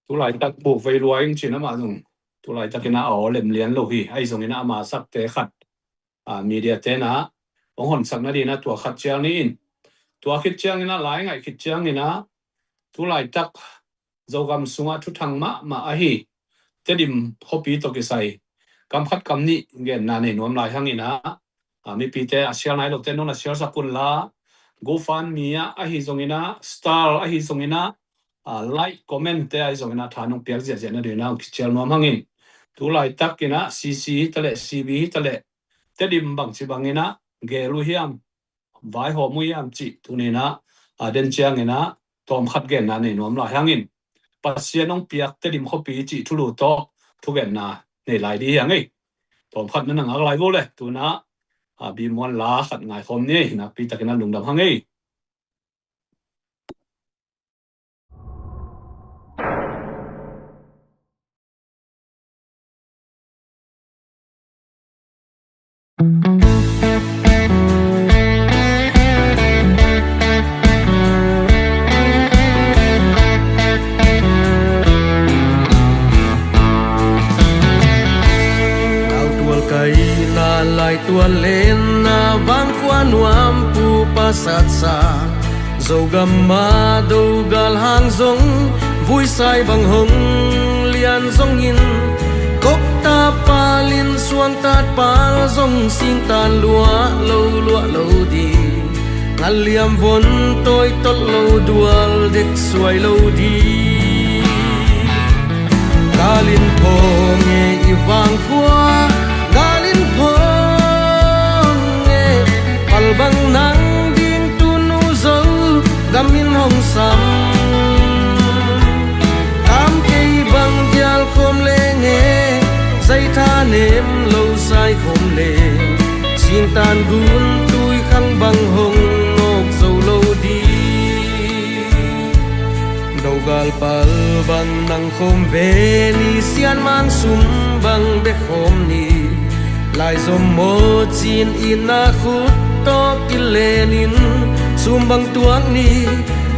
tu laitak buk vei lua ing ci in ah, amah zong tu laitakin ah a aw lem lian lo hi. Ahi zongin ah ama sakte khat, a, media te in ah hong honsak nadingin ah tua khat cial ni in. Tua khit ciangin ah, la i ngaih khit ciangin ah, tu laitak Zogam sungah thuthang mahmah ahi Tedim khuapi tawh kisai kam khat kam nih genna nei nuam lai hangin ah, a, mipite a sial nai lote nong na sialsak un la, GoFundMe ah ahi zongin ah, Star ahi zongin ah, a, like, comment te ahi zongin ah tha nong piak ziahziah nadingin ah hong kicial nuam hangin, tu laitakin ah C C hi ta leh, C B hi ta leh, Tedim bangci bangin ah gel uh hiam, vaihawm uh hiam cih tuni in ah, a, den ciangin ah tawm khat genna nei nuam lai hangin, Pasian hong piak Tedim khuapi cih thulu tawh thugenna nei lai ding hi hang ei. Tawm khat na na ngak lai vo le, tu in ah, a, Bimuan la khat ngaikhawm ni ei, nakpi takin ah lungdam hang ei. Nautual kaihna, laitual lenna, vangkhua nuam pu pasatsa, Zogam ah dogal hang zong vuisai bang hong lian zongin, kok tapal in suang tatpal zong singtan luah lo, luah lo ding. Ngal liam von tawi tolh lo, dual dek suai lo ding. Gal in phawng e i vangkhua, gal in phawng e, pal bang nang ding tunu Zogam in hong sam. Kam kei bang dial khawm leng e, zaitha nem lo sai khawm leng, singtan gun tui khang bang hong nawk zo lo ding. Dogal pal bang nang khawm ve ni, sianmang sum bang bek khawm ni. Laizom maw cin itna khut tawh kilenin, sum bang tuak ni.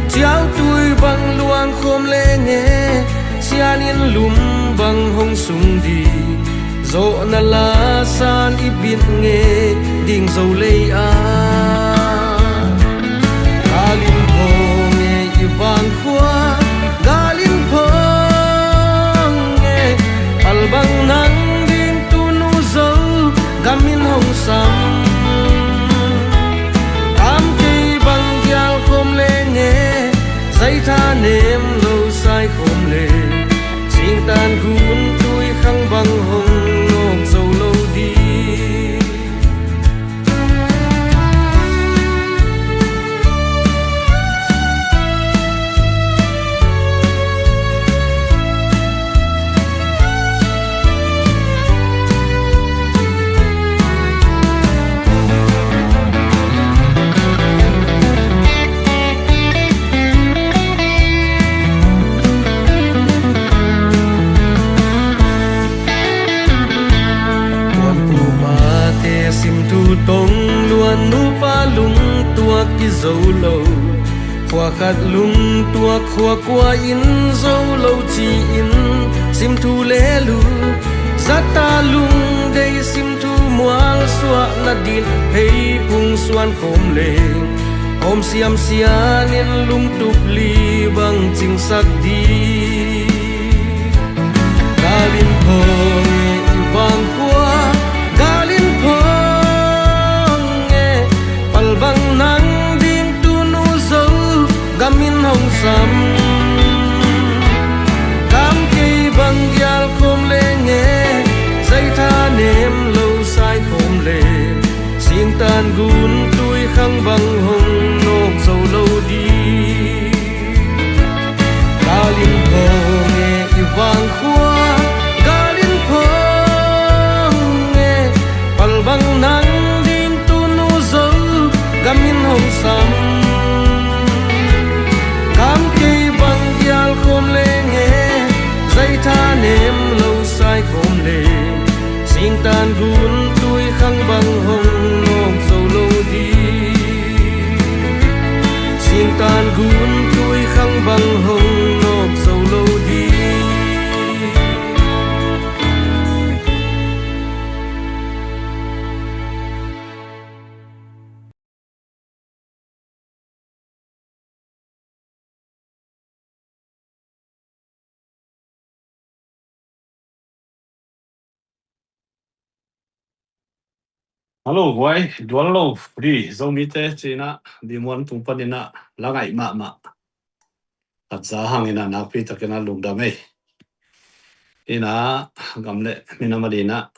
Ciautui bang luang khawm leng e, sian in lum bang hong sung ding. Zawhna la san i bit ngei ding Zo lei ah. Gal in phawng e i vangkhua, gal in phawng e, pal bang nang ding tunu Zogam in hong sam. Gun tui khang bang hong nawk zo lo ding. Puan pumate simthu tong luan, nupa lungtuak kizo lo. Khua khat lungtuak khua kua in zo lo ci-in simthu lelu. Zata lungdei simthu mual suah nadin hei pung suan khawm le, hawm siamsian in lungtup li bang cingsak ding. Galin phawng e i vang khua, galin phawng e, palbang nang ding tunu zo gamin hong sam. Kam kei bang gial khawm leng e, zaitha nem lo sai khawm le, singtan gun tui khang bang hong nawk zo lo ding. Galin phawng e i vang khua, galin phawng e, palbang nang ding tunu zo gamin hong sam. Kam kei bang gial khawm leng e, zaitha nem lo sai khawm le, singtan gun tui khang bang hong nawk zo lo ding. Singtan gun tui khang bang hong nawk zo lo ding. Hello, guai, dual lo, ri, Zomite, ci-in ah, Bimuan tung panin ah, la ngaih mahmah. Khat za hangin ah, nakpi takin ah, lungdam ei. In ah, gam le minam adingin ah,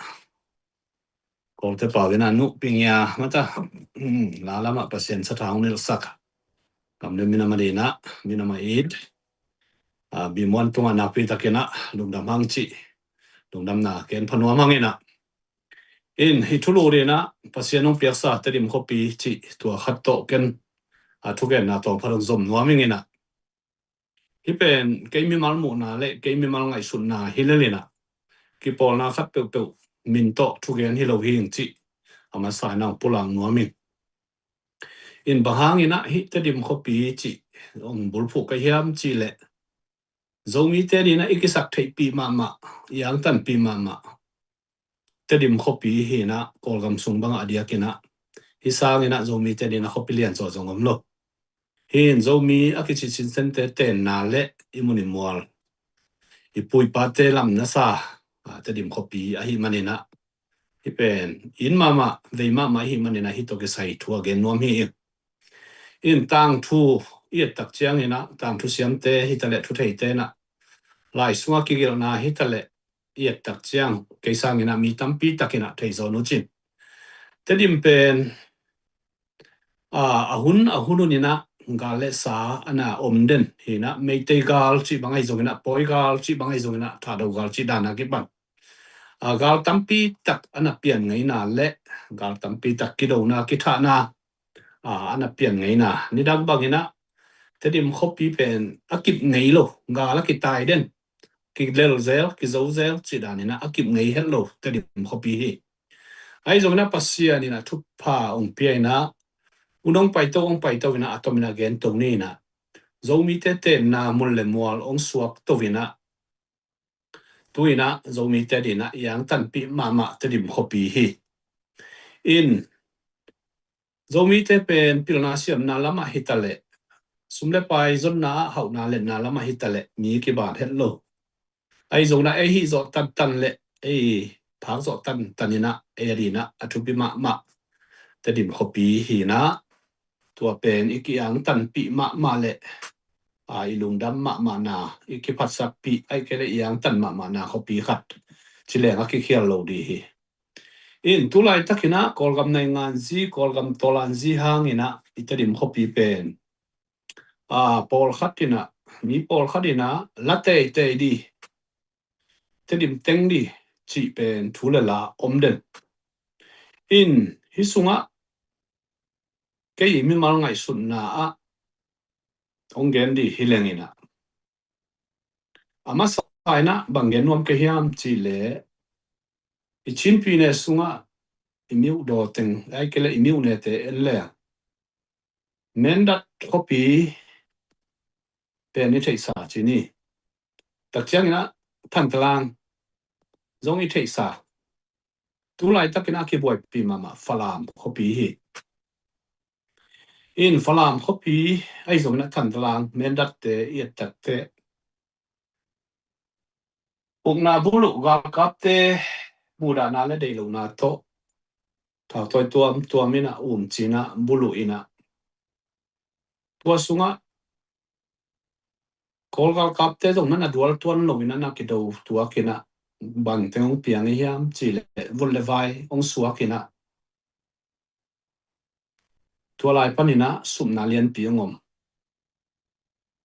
Kawlte pau in ah, nuh pingia mata, hmm, la lamah Pasian sathau nilhsak. Gam le minam adingin ah, minam a it. Ah, Bimuan tungah nakpi takin ah, lungdam hang ci. Lungdamna ken pha nuam hang in ah. In, hih thulu adingin ah, Pasian hong piaksa Tedim khuapi cih tua khat tawh ken, ah, thugenna tawh pha dong zom nuam ing in ah. Hih pen, kei mimal muhna le, kei mimal ngaihsutna hi lel in ah. Kipawlna khat peuhpeuh, min tawh thugen hi lo hi ing cih. A masa in ah hong pulak nuam ing. In bang hangin ah hih Tedim khuapi cih hong bulphuh ka hiam cih leh, Zomite adingin ah i kisaktheihpih mahmah, i angtanpih mahmah Tedim khuapi hi in ah, Kawlgam sung bangah a diakin ah, hih sangin ah Zomite adingin ah khuapi lian zaw zong om lo. Hih in Zomi a kici Sinsente tenna le i mun i mual, i pu i pate lamna sa, ah, Tedim khuapi ahih manin ah, hih pen, in mahmah, vei mahmah ahih manin ah, hih tawh kisai thu a gen nuam hi ing. In tangthu i et tak ciangin ah, tangthu siamte hi ta leh, thutheite in ah, lai sungah kigelhna hi ta leh, i et tak ciang, kei sangin ah mi tampi takin ah thei zaw uh cin. Tedim pen, a, a hun, a hun hun in ah, gal le sa a na om den hi in ah, Meitei gal cih bang ahi zongin ah, Pawi gal cih bang ahi zongin ah, Thado gal cih dan a kipan, a, gal tampi tak a na pian ngeina le, gal tampi tak kidona, kithahna, a, a na pian ngeina. Nidang bangin ah, Tedim khuapi pen a kip ngei lo, gal a kitai den, kilel zel, kizo zel, cih danin ah a kip ngei het lo Tedim khuapi hi. Ahi zongin ah Pasian in ah thupha hong pia in ah, hun hong paito, hong paito in ah, a tomin ah gen to ni in ah, Zomite tenna mun le mual hong suak to in ah, tu in ah Zomite adingin ah i angtanpih mahmah Tedim khuapi hi. In, Zomite pen pilna siamna lamah hi ta leh, sum le pai zonna ah hauhna letna lamah hi ta leh, mi kibat het lo. Ahi zongin ah ei hih zawh tantan le ei phak zawh tantan in ah, ei adingin ah a thupi mahmah Tedim khuapi hi in ah, tua pen i kiangtanpih mahmah le a, i lungdam mahmahna, i kiphatsakpih, ahih kei leh i angtan mahmahna khuapi khat ci leng a kikhial lo ding hi. In tu laitakin ah Kawlgam nainganzi, Kawlgam tawlanzi hangin ah i Tedim khuapi pen, a, pawlkhat in ah, mi pawlkhat in ah la teitei ding, Tedim teng ding cih pen thu le la om den. In hih sungah kei mimal ngaihsutna ah hong gen ding hi leng in ah, a masa in ah bang gen nuam ka hiam cih leh, i Chin pyine sungah i miuh daw teng, ahih kei leh i miuh nete en leng, Mindat khuapi pen i theihsa ci ni. Tak ciangin ah Thantlang zong i theihsa. Tu laitakin ah a kibuaipih mahmah Falam khuapi hi. In Falam khuapi ahi zongin ah Thantlang, Mindatte i et takteh, ukna buluh galkapte muhdahna le deih lohna tawh thautawi tuamtuam in ah, um ci-in ah, buluh in ah, tua sungah Kawl galkapte zong na na dual tuan lo in ah, na kido tuak in ah, bang teng hong piang i hiam cih leh vut le vai hong suak in ah, tua lai panin ah supna lianpi hong om.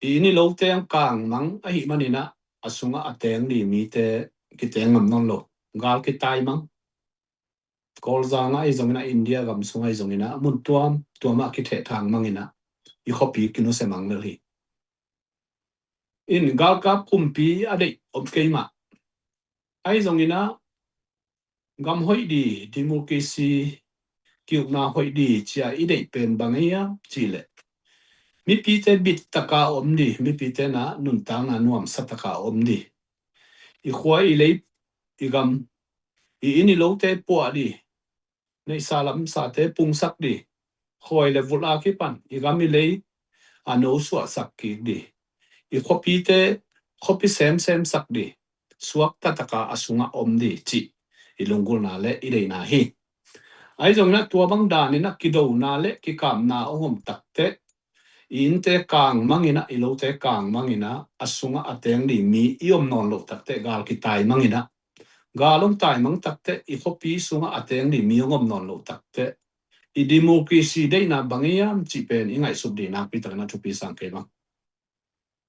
I inn i lote hong kangmang ahih manin ah, a sungah a teng ding mite kiteng ngam nawn lo. Gal kitaimang. Kawlzang ah ahi zongin ah, India gam sung ahi zongin ah, mun tuamtuam ah kithehthang mang in ah, i khuapi kinusia mang lel hi. In galkap kumpi a deih om kei mah. Ahi zongin ah gam hoih ding, democracy, kiukna hoih ding ci-a i deih pen bang hiam cih leh, mipite bit taka om ding, mipite in ah nuntakna nuamsa taka om ding, i khua i lei, i gam, i inn i lote puah ding, neihsa lamsate pungsak ding, khawi le vulh a kipan i gam i lei a nosuahsak kik ding, i khuapite khuapi semsemsak ding, suakta taka a sungah om ding cih i lunggulhna le i deihna hi. Ahi zongin ah tua bang danin ah kidona le kikapna hong om takteh, i innte kangmang in ah, i lote kangmang in ah, a sungah a teng ding mi i om nawn loh takteh, gal kitaimang in ah, gal hong taimang takteh, i khuapi sungah a teng ding mi hong om nawn loh takteh, i democracy deihna bang hiam cih pen i ngaihsut ding nakpi takin ah thupi sang kei bang.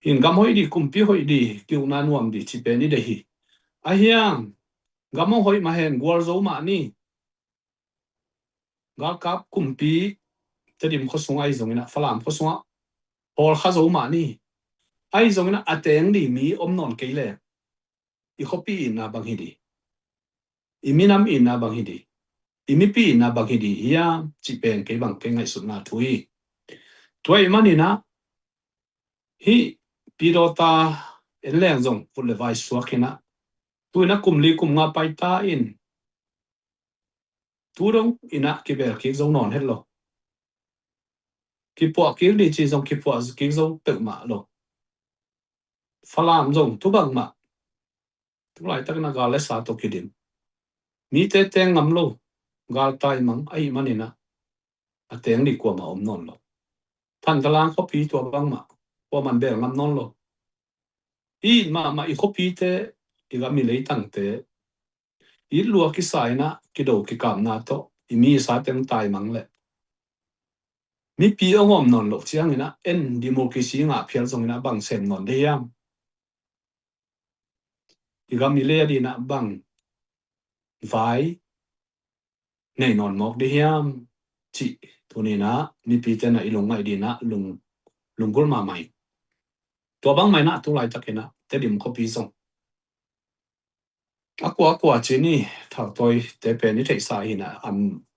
In gam hoih ding, kumpi hoih ding, kiukna nuam ding cih pen i deih hi. Ahi hang gam hong hoih mah hen, gualzo mah ni. Galkap kumpi Tedim khua sungah ahi zongin ah, Falam khua sungah hawlkha zo mah ni. Ahi zongin ah a teng ding mi om nawn kei leh, i khuapi itna bang hi ding, i minam itna bang hi ding, i mipi itna bang hi ding hiam cih pen kei bang kei ngaihsutna thu hi. Tua ahih manin ah, hih Pi Dawta en leng zong vut le vai suak in ah, tu in ah kum li kum nga paita in, tu dong in ah kibel kik zo nawn het lo. Kipuah kik ding cih zong kipuah kik zo peuhmah lo. Falam zong tu bangmah, tu laitakin ah gal le sa tawh kidim, mite teng ngam lo, gal taimang ahih manin ah, a teng ding kuamah om nawn lo. Thantlang khuapi tua bangmah, kuamah in bel ngam nawn lo. I it mahmah i khuapite, i gam i leitangte, i it lua kisa in ah kido kikapna tawh i mi i sa teng taimang leh, mipi hong om nawn loh ciangin ah, en democracy ngah phial zongin ah bang sem nawn ding hiam? I gam i lei adingin ah bang vai nei nawn mawk ding hiam cih tuni in ah mipite in ah i lungngaih dingin ah lung, lunggulh mahmah hi. Tua bangmah in ah tu laitakin ah Tedim khuapi zong a kua a kua ci ni, thautawite pen i theihsa hi in ah, a,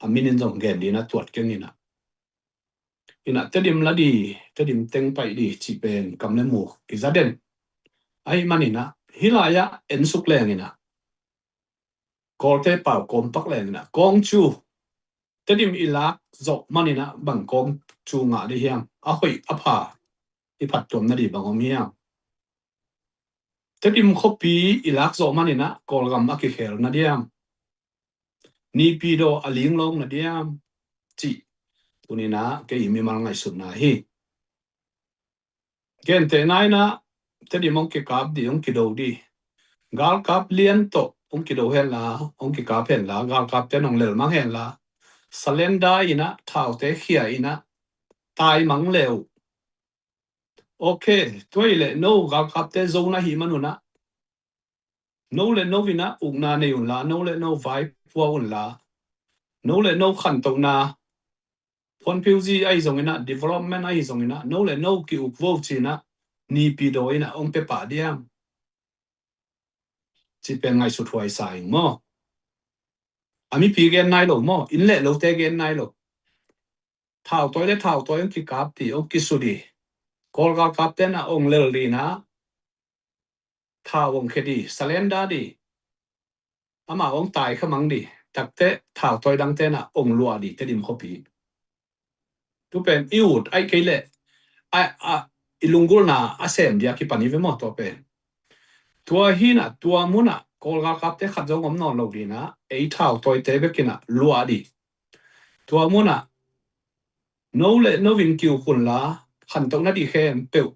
a min in zong gen dingin ah tuat keng in ah, in ah Tedim la ding, Tedim teng paih ding cih pen kam le mu kiza den. Ahih manin ah hih lai-ah en suk leng in ah, Kawlte pau kawmpak leng in ah, kawng cu Tedim i lak zawh manin ah bang kawng cu ngah ding hiam? A hoih a pha i phattuam nading bang om hiam? Tedim khuapi i lak zawh manin ah Kawlgam a kikhel na diam? Nipidaw a linglawng na diam? Cih tuni in ah kei mimal ngaihsutna hi. Gentehna in ah, Tedim hong kikap dih, hong kido dih. Galkap lian tawh hong kido henla, hong kikap henla, galkapte in hong lelmang henla, surrender in ah, thaute khia in ah, taimang le uh. Ok, tua hileh no galkapte zo na hih manun ah, no le no in ah ukna nei unla, no le no vaipua unla, no le no khantohna, phuanphiuzi ahi zongin ah, development ahi zongin ah, no le no ki-uk vo ci-in ah, Nipi daw in ah hong pia pah diam? Ci pen ngaihsut huai sa ing maw. A mipi gen nai lo maw, inn le lote gen nai lo. Thautawi le thautawi hong kikap dih, hong kisu dih. Kawl galkapte in ah hong lel dih in ah, thau hong khia dih, surrender dih. Amau hong tai kha mang dih. Takteh thautawi dangte in ah hong luah dih, Tedim khuapi. Tu pen i ut, ahih kei leh a, a, i lunggulhna a sem dih a kipan hi ve maw, tua pen. Tua hi in ah, tua mun ah Kawl galkapte khat zong om nawn lo dih in ah, ei thautawite bek in ah luah dih. Tua mun ah no le no in ki-uk unla, khantohna dih khempeuh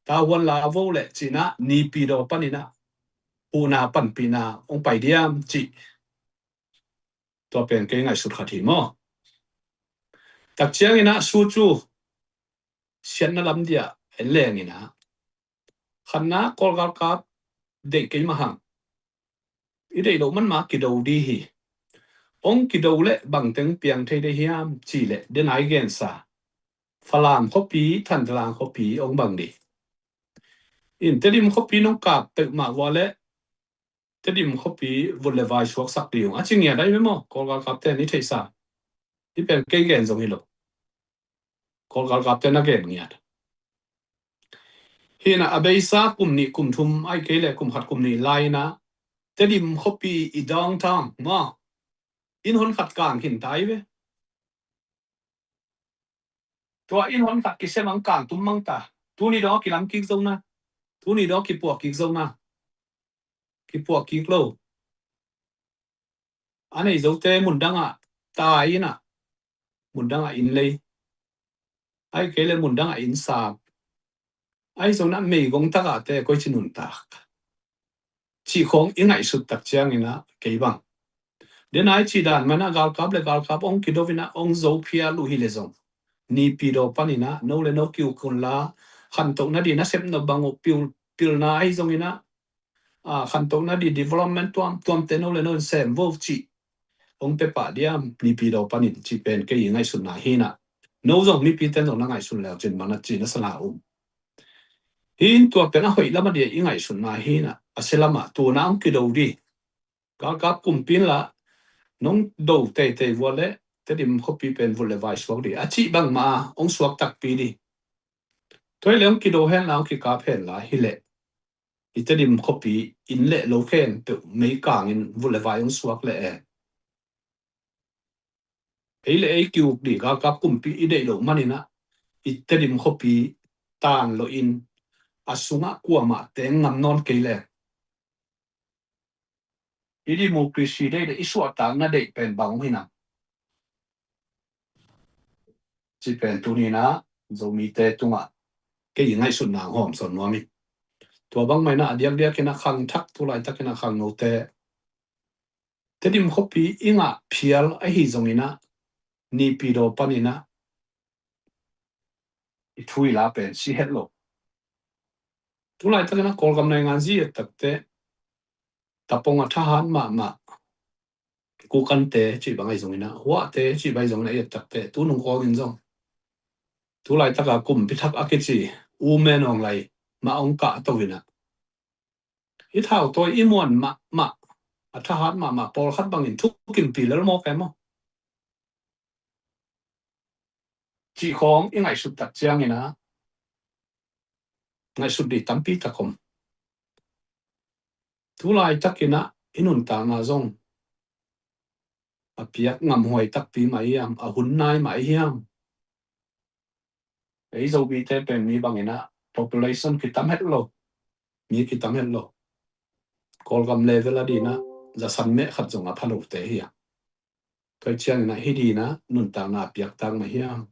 tavuan la vo leh ci-in ah, Nipi daw panin ah huhna panpihna hong pai diam cih. Tua pen kei ngaihsut khat hi maw. Tak ciangin ah Suu Kyi siatna lam dih ah en leng in ah, khatna, Kawl galkap deih kei mah hang. I deih loh man mah kido dih hi. Hong kido leh bangteng piang thei dih hiam cih leh, den a i gensa, Falam khuapi, Thantlang khuapi hong bang dih. In Tedim khuapi nong kap peuhmah uh leh Tedim khuapi vut le vai suaksak dih ung, a ci ngiat ahi ve maw, Kawl galkapte in, i theihsa. Hih pen kei gen zong hi lo. Kawl galkapte in a gen ngiat. Hi in ah, a beisa kum nih kum thum, ahih kei leh kum khat kum nih lai in ah, Tedim khuapi i downtown maw, inn hon khat kang khin ta hi ve. Tua inn hon khat kisem ang, kang tum mang ta. Tuni dong a kilam kik zo na. Tuni dong a kipuah kik zo na. Kipuah kik lo. A nei zote mundang ah tai in ah, mundang ah inn lei, ahih kei leh mundang ah inn sap, ahi zongin ah meigong tak ahte koici nuntak cih khawng i ngaihsut tak ciangin ah, kei bang, den a i cih dan man ah, galkap le galkap hong kido in ah hong zo phial uh hi leh zong, Nipi daw panin ah no le no ki-uk unla, khantohna dih nasep nop bang uh pil, pilna ahi zongin ah, a, khantohna dih development tuamtuamte no le no in sem vo cih hong pia pah diam, Nipi daw panin, cih pen kei i ngaihsutna hi in ah. No zong mipite in zong na ngaihsun le uh cin man a ci na sa na um. Hi in, tua pen a hoih lam a dih i ngaihsutna hi in ah, a sia lam ah tu-in ah hong kido dih. Galkap kumpi in lah nong do teitei uh leh Tedim khuapi pen vut le vai suak dih a cih bangmah a hong suak takpi dih. Tua hi leh hong kido henla, hong kikap henla hi leh, i Tedim khuapi inn le lo khempeuh meikang in vut le vai hong suak leh e, ei le ei ki-uk dih, galkap kumpi i deih loh manin ah, i Tedim khuapi tan loin, a sungah kuamah teng ngam nawn kei leh, i democracy deih le i suahtakna deih pen bang hong hi na? Cih pen tuni-in ah Zomite tungah kei i ngaihsutna hong hawm sawn nuam hi. Tua bangmah in ah, a diakdiak in ah khangthak, tu laitak in ah khangnote, Tedim khuapi i ngah phial ahi zongin ah, Nipi daw panin ah i thu i la pen si het lo. Tu laitak in ah Kawlgam naingan zi i et takteh, Tapong a thahat mahmah, Kukante cih bang ahi zongin ah, Huahte cih bang ahi zongin ah i et takteh, tu nung kawngin zong, tu laitak a kumpi thak a kici U Men Aung Hlaing mah hong kahto in ah, i thautawi i muan mahmah, a thahat mahmah pawlkhat bangin thukimpih lel mawk e maw? Cih khawng i ngaihsut tak ciangin ah, ngaihsut dih tampi tak om. Tu laitak in ah i nuntakna zong a piak ngamhuai takpi mah hiam, a hun nai mah hiam? Ei Zomite pen mi bangin ah population kitam het lo, mi kitam het lo. Kawlgam level a dih in ah za san meh khat zong a pha lote hi a. Tua ciangin ah hih dih in ah nuntakna a piak tak mah hiam?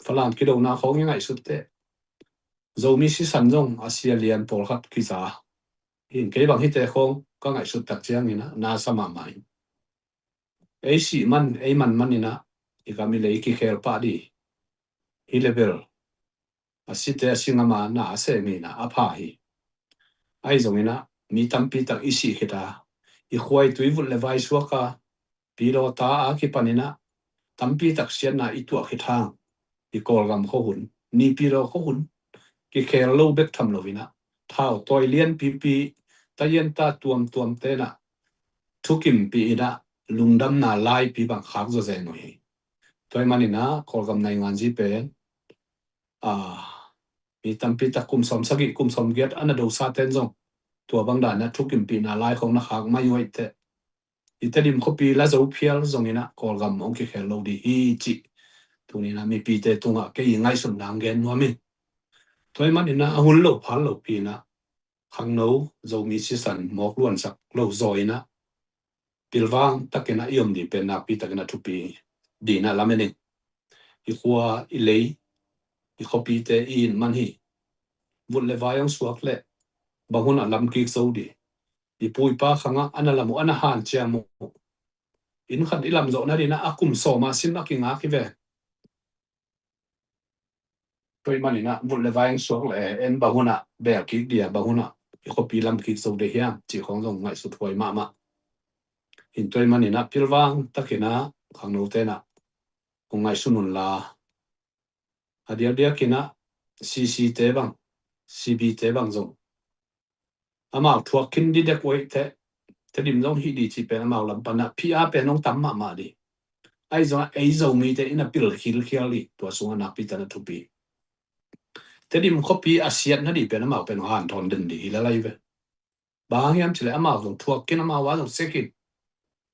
Falam kidona khawng i ngaihsut teh, Zomi sisan zong a sia lian pawlkhat kiza. Hin kei bang hite khawng ka ngaihsut tak ciangin ah na sa mahmah hi. Ei sih man, ei man maninah i gam i lei kikhel pah dih. Hi le bel a site a si ngam a, na a seh mi inah a pha hi. Ahi zonginah mi tampi tak i sih khit a, i khua i tui vulh le vai suak a, pi law ta a kipaninah tampi tak siatna i tuah khit hang, i Kawlgam khuahun, Nipi law khuahun kikhel lo bek tham loinah, thau tawi lianpipi, tayianta tuamtuam tenah thukimpih inah lungdamna laipi bang khak zawzen uh hi. Tua hi maninah Kawlgam nainganzi pen, a, mi tampi tak kum sawm sagih, kum sawm giat a na dosa ten zong tua bang danah thukimpihna lai khawng na khak mai uh aih teh, i Tedim khuapi la zo phial zonginah Kawlgam hong kikhel lo dih hi cih tuninah mipite tungah kei i ngaihsutna hong gen nuam hi. Tua hi maninah a hun lo phal lopi inah khangno Zomi sisan mawk luansak lo zaw inah pilvang takinah i om dih pen nakpi takinah thupi dinah lamen ing. I khua i lei, i khuapite i in man hi. Vulh le vai hong suak leh bang hunah lam kik zo dih. I pu i pa khangah a na lam uh, a na hanciam uh. Inn khat i lam zawh nadinah a kum sawm a sin a kingak hi ve. Tua hi maninah vulh le vai hong suak leh en bang hunah bel kik dih a, bang hunah i khuapi lam kik zo dih hiam cih khawng zong ngaihsut huai mahmah. Hin tua hi maninah pilvang takinah khangno tenah hong ngaihsun unla, a diakdiakinah C C te bang, C B te bang zong amau thuak khin didek uh aih teh, Tedim zong hih dih cih pen amau lam panah phi a pen hong tam mahmah dih. Ahi zongah ei Zomite inah pil khilkhial dih, tua sungah nakpi takinah thupi. Tedim khuapi a siat nadih pen amau pen hong hanthawn den dih hi lalai ve. Bang hang hiam cileh amau zong thuak khin, amau a zong sia khin.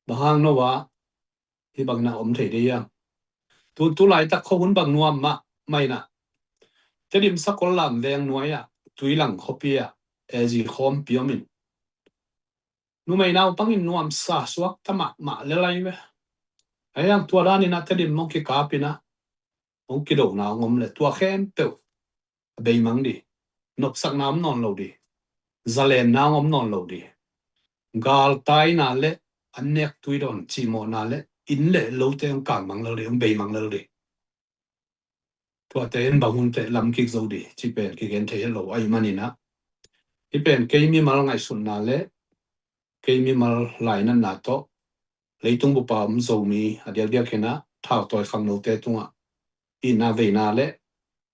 Bang hang no a hih bangin a om thei dih hiam? Tu, tu laitak khuahun bang nuam mahmah inah Tedim sakol lam veng nuai-ah, Tuilang khuapi ah A G khawmpi om in, numei naupangin nuamsa suakta mahmah lel ahi ve. Ahi hang tua daninah Tedim hong kikapinah hong kidona hong om leh tua khempeuh a beimang dih. Nopsakna om nawn lo dih. Zalenna hong om nawn lo dih. Galtaina le an nek tuidawn cihmawhna le inn le lote hong kangmang lel dih, hong beimang lel dih. Tuate in bang hun teh lam kik zo dih cih pen kigen thei het lo ahi maninah, hih pen kei mimal ngaihsutna le kei mimal lainatna tawh, leitung bup a om Zomi a diakdiakinah thautawi khangnote tungah itna veina le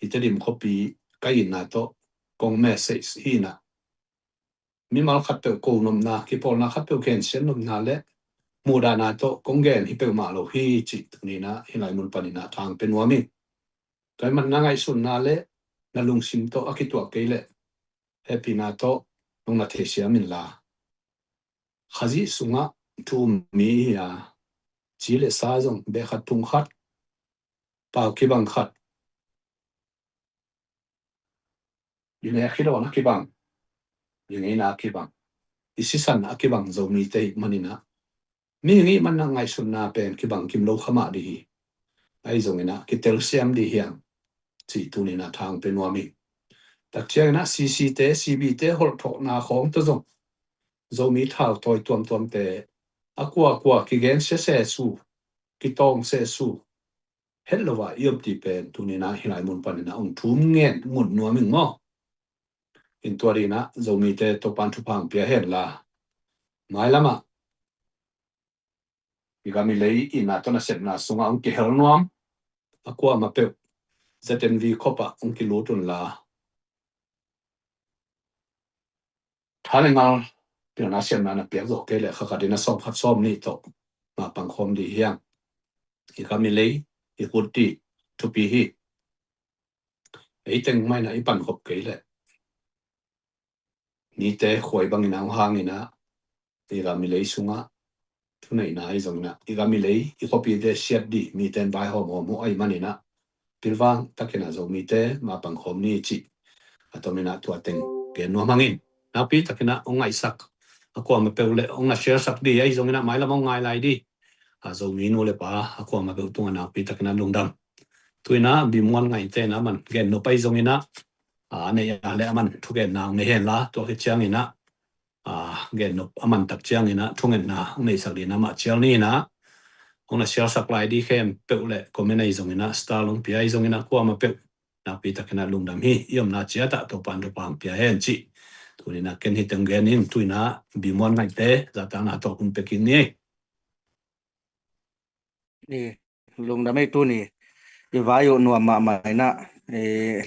i Tedim khuapi ka itna tawh kong message hi inah, mimal khatpeuh ko nopna, kipawlna khatpeuh gensiat nopna le muhdahna tawh kong gen hi peuhmah lo hi cih tuninah hih lai mun paninah thang pia nuam hi. Tua hi man na ngaihsutna le na lungsim tawh a kituak kei leh hehpihna tawh nong na theisiam inla, Khazih sungah thu um mi hi a, ci le sa zong beh khat phung khat, pau kibang khat, i nek hi dawn a kibang, i ngeina a kibang, i sisan a kibang Zomite hi maninah, mihing i hih manah ngaihsutna pen kibang kim lo kha mah dih hi. Ahi zonginah kitelsiam dih hiam cih tuninah thang pia nuam hi. Tak cianginah C C te, C B te holhthawhna khawng tawh zong Zomi thautawi tuamtuamte a kuakua kigen siasesu, kitawng sesu het lo a i om dih pen tuninah hih lai mun paninah hong thum ngen ngut nuam ing maw? Hin tua dinah Zomite Topan thupha hong pia henla, mailamah i gam i lei itna tawh nasepna sungah hong kihel nuam a kuamah peuh Z N V khop ah hong kilut unla, tha le ngal pilna siamna na piak zawh kei leh kha khatin a sawm khat sawm nih tawh mapang khawm dih hiam? I gam i lei i khut dih thupi hi. Ei teng mah inah i pankhop kei leh mite khuai bangin a hong hanginah i gam i lei sungah thuneihna ahi zonginah i gam i lei i khuapite siat dih, mite in vaihawm hawm uh ahi maninah pilvang takinah Zomite mapang khawm ni cih a tominah tua teng gen nuam hangin, nakpi takinah hong ngaihsak a kuamah peuh le hong na share sak dih ahi zonginah mailam hong ngai lai dih. A Zomi nu le pa a kuamah peuh tungah nakpi takinah lungdam. Tuinah Bimuan Ngaihte inah man gen nop ahi zonginah a, a neih a le a man thugenna hong nei hen la, tua khit ciangin ah, a, gennop a man tak ciangin ah thungetna hong neihsak dingin amah cial ni in ah, hong na sialsak lai ding khempeuh le comment ahi zongin ah, star hong pia ahi zongin ah, kuamah peuh nakpi takin ah lungdam hi. I omna ciat ah Topa'n thupha hong pia hen cih tuni in ah ken hih teng gen ing. Tu in ah Bimuan Ngaihte zahtakna tawh hun pia kik ni. I lungdam ei, tuni i vai uh nuam mahmah in ah, eh,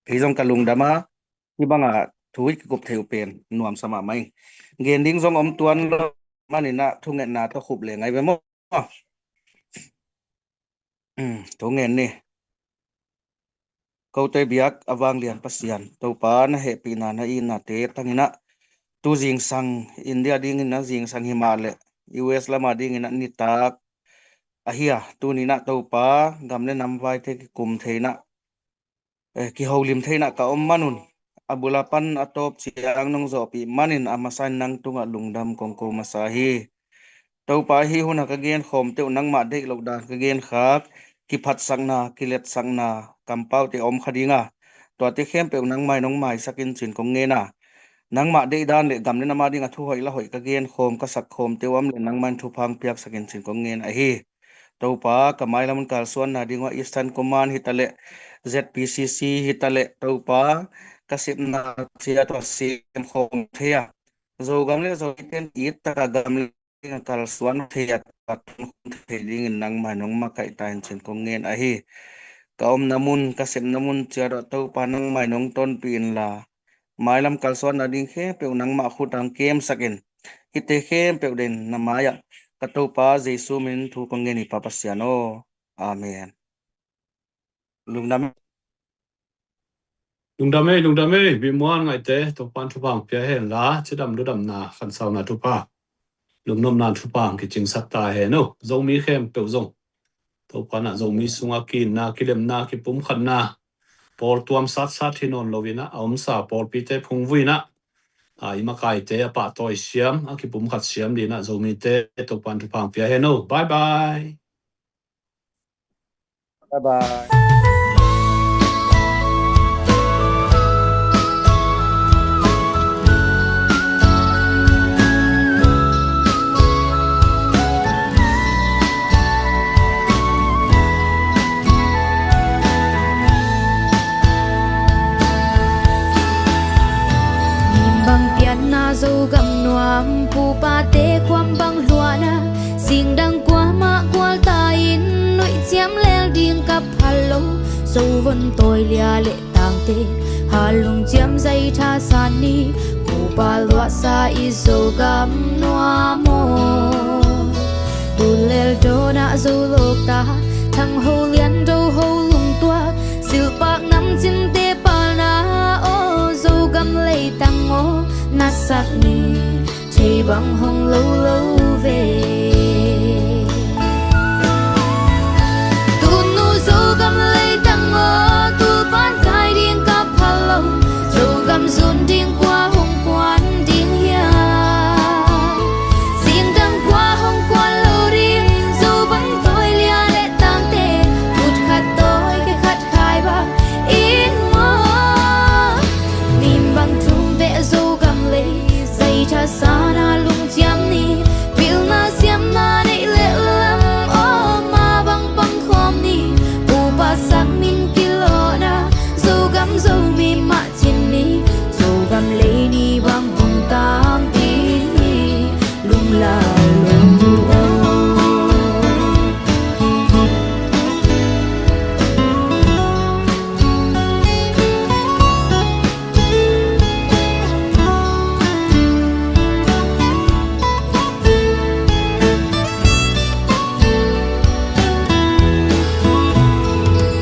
kei zong ka lungdam a, hih bangah thu i kikup theih uh pen nuamsa mahmah ing. Gen ding zong om tuan lo manin ah thungetna tawh khup leng ahi ve maw. Um, thu ngen ni. Kote biak a vanglian Pasian Topa, na hehpihna na itnate tangin ah tu zingsang, India dingin ah zingsang himah leh U S lam a dingin ah nitak ahi a, tuni in ah Topa, gam le nam vaite kikum thei in ah, eh, kiholim thei in ah ka om man un, a bul a pan a tawp ciang nong zawhpih manin a masa in nang tungah lungdam kong ko masa hi. Topa, hih hun a ka genkhawmte uh nangmah deih loh dan ka genkhak, kiphatsakna, kiletsakna kampaute a om kha ding a, tuate khempeuh nangmah in hong maisak in ci-in kong ngen a, nangmah deih dan le gam le nam a ding a thu hoih la hoih ka genkhawm, ka sakkhawmte uh a om leh nangmah in thupha hong piaksak in ci-in kong ngen ahi. Topa, ka mailam un kalsuanna ding uh a Eastern Command hi ta leh, Z P C C hi ta leh, Topa, ka sepna ciat uh a semkhawm thei a, Zogam le Zomite in it tak a gam le ding a kalsuan thei a, tua tun khum thei dingin nangmah in hong makaih ta in ci-in kong ngen ahi. Ka omna mun, ka sepna mun ciat uh ah Topa, nangmah in hong tonpih inla, mailam kalsuanna ding khempeuh nangmah khut ah hong kemsak in. Hihte khempeuh deih in na mai-ah ka Topa Jesu min thu kong ngen hi, Pa Pasian aw. Amen. Lungdam. Lungdam ei, lungdam ei, Bimuan Ngaihte, Topa'n thupha hong pia hen la, cidam ludamna, khansauna thupha, lungnopna thupha hong kicingsak ta hen aw. Zomi khempeuh zong Topa'n ah Zomi sungah kiitna, kilemna, kipumkhatna, pawl tuam satsat hi nawn lo in ah, a omsa pawlpite phungvui in ah, a, i makaite a pahtawi siam, a kipumkhat siam dingin ah Zomite Topa'n thupha hong pia hen aw. Bye bye. Bye bye. Nimbang pianna Zogam nuam, pupate kuam bang luahna, singdang kuamah kualta in, nuih ciam lel ding ka phal lo, Zo von tawi lia le tangte, halung ciam zaitha san ni, pupa luahsa i Zogam nuam aw. Tulel dawnah Zolawkta, thangho lian doho lungtuak, silhpak namcinte palna aw, Zogam leitang aw, na sak ni. Thei bang hong lo lo ve. Tunu Zogam leitang aw, tulpan kai ding ka phal lo, Zogam zun ding kua hong kuan ding hiam? Singdang kua hong kuan lo ding, Zo bang tawi lia le tangte, khut khat tawi khe khat khai bang in maw. Nimbang thum beh Zogam lei, zaitha sana lungciam ni, pilna siamna neih le lam aw, ma bang pang khawm ni, pupa sang min kilawhna, Zogam Zomi mah cin ni, Zogam lei ni bang hong tam ding ni, lunglau lo aw.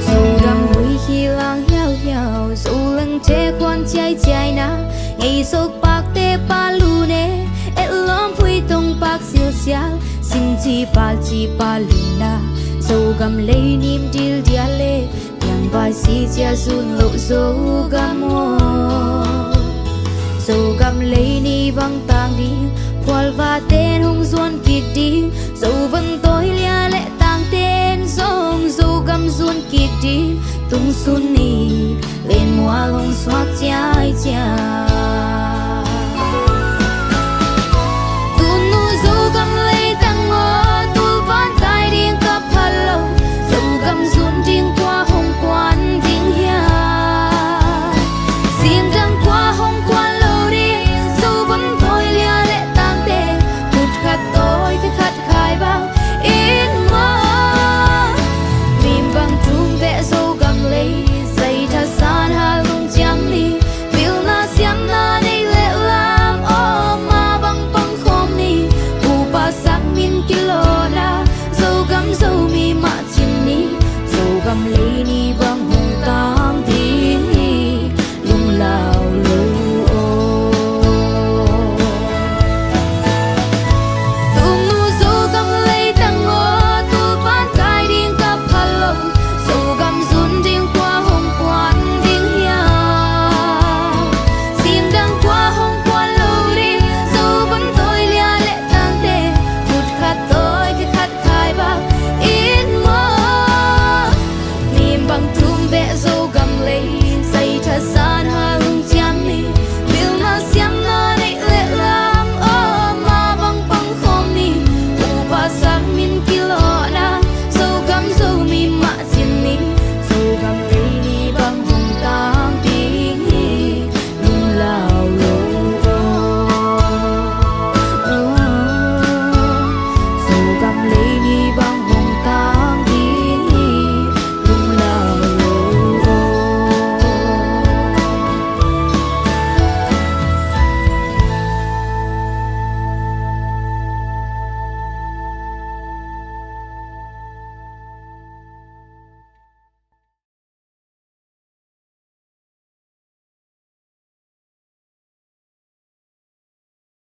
Zogam gui khi lang hiauhiau, Zolangte khuan ciaiciaina, ngei sokpakte pa lune, etlawm phuitong pak silsial, singci palci pa luna, Zogam lei nim dildial le, piangvai si cia zun loh Zogam aw. Zogam lei ni bang tang ding, phualvaten hong zuan kik ding, Zo van tawi lia le tangten zong Zogam zuan kik ding, tungsun ni len khual hong suak ciaiciai.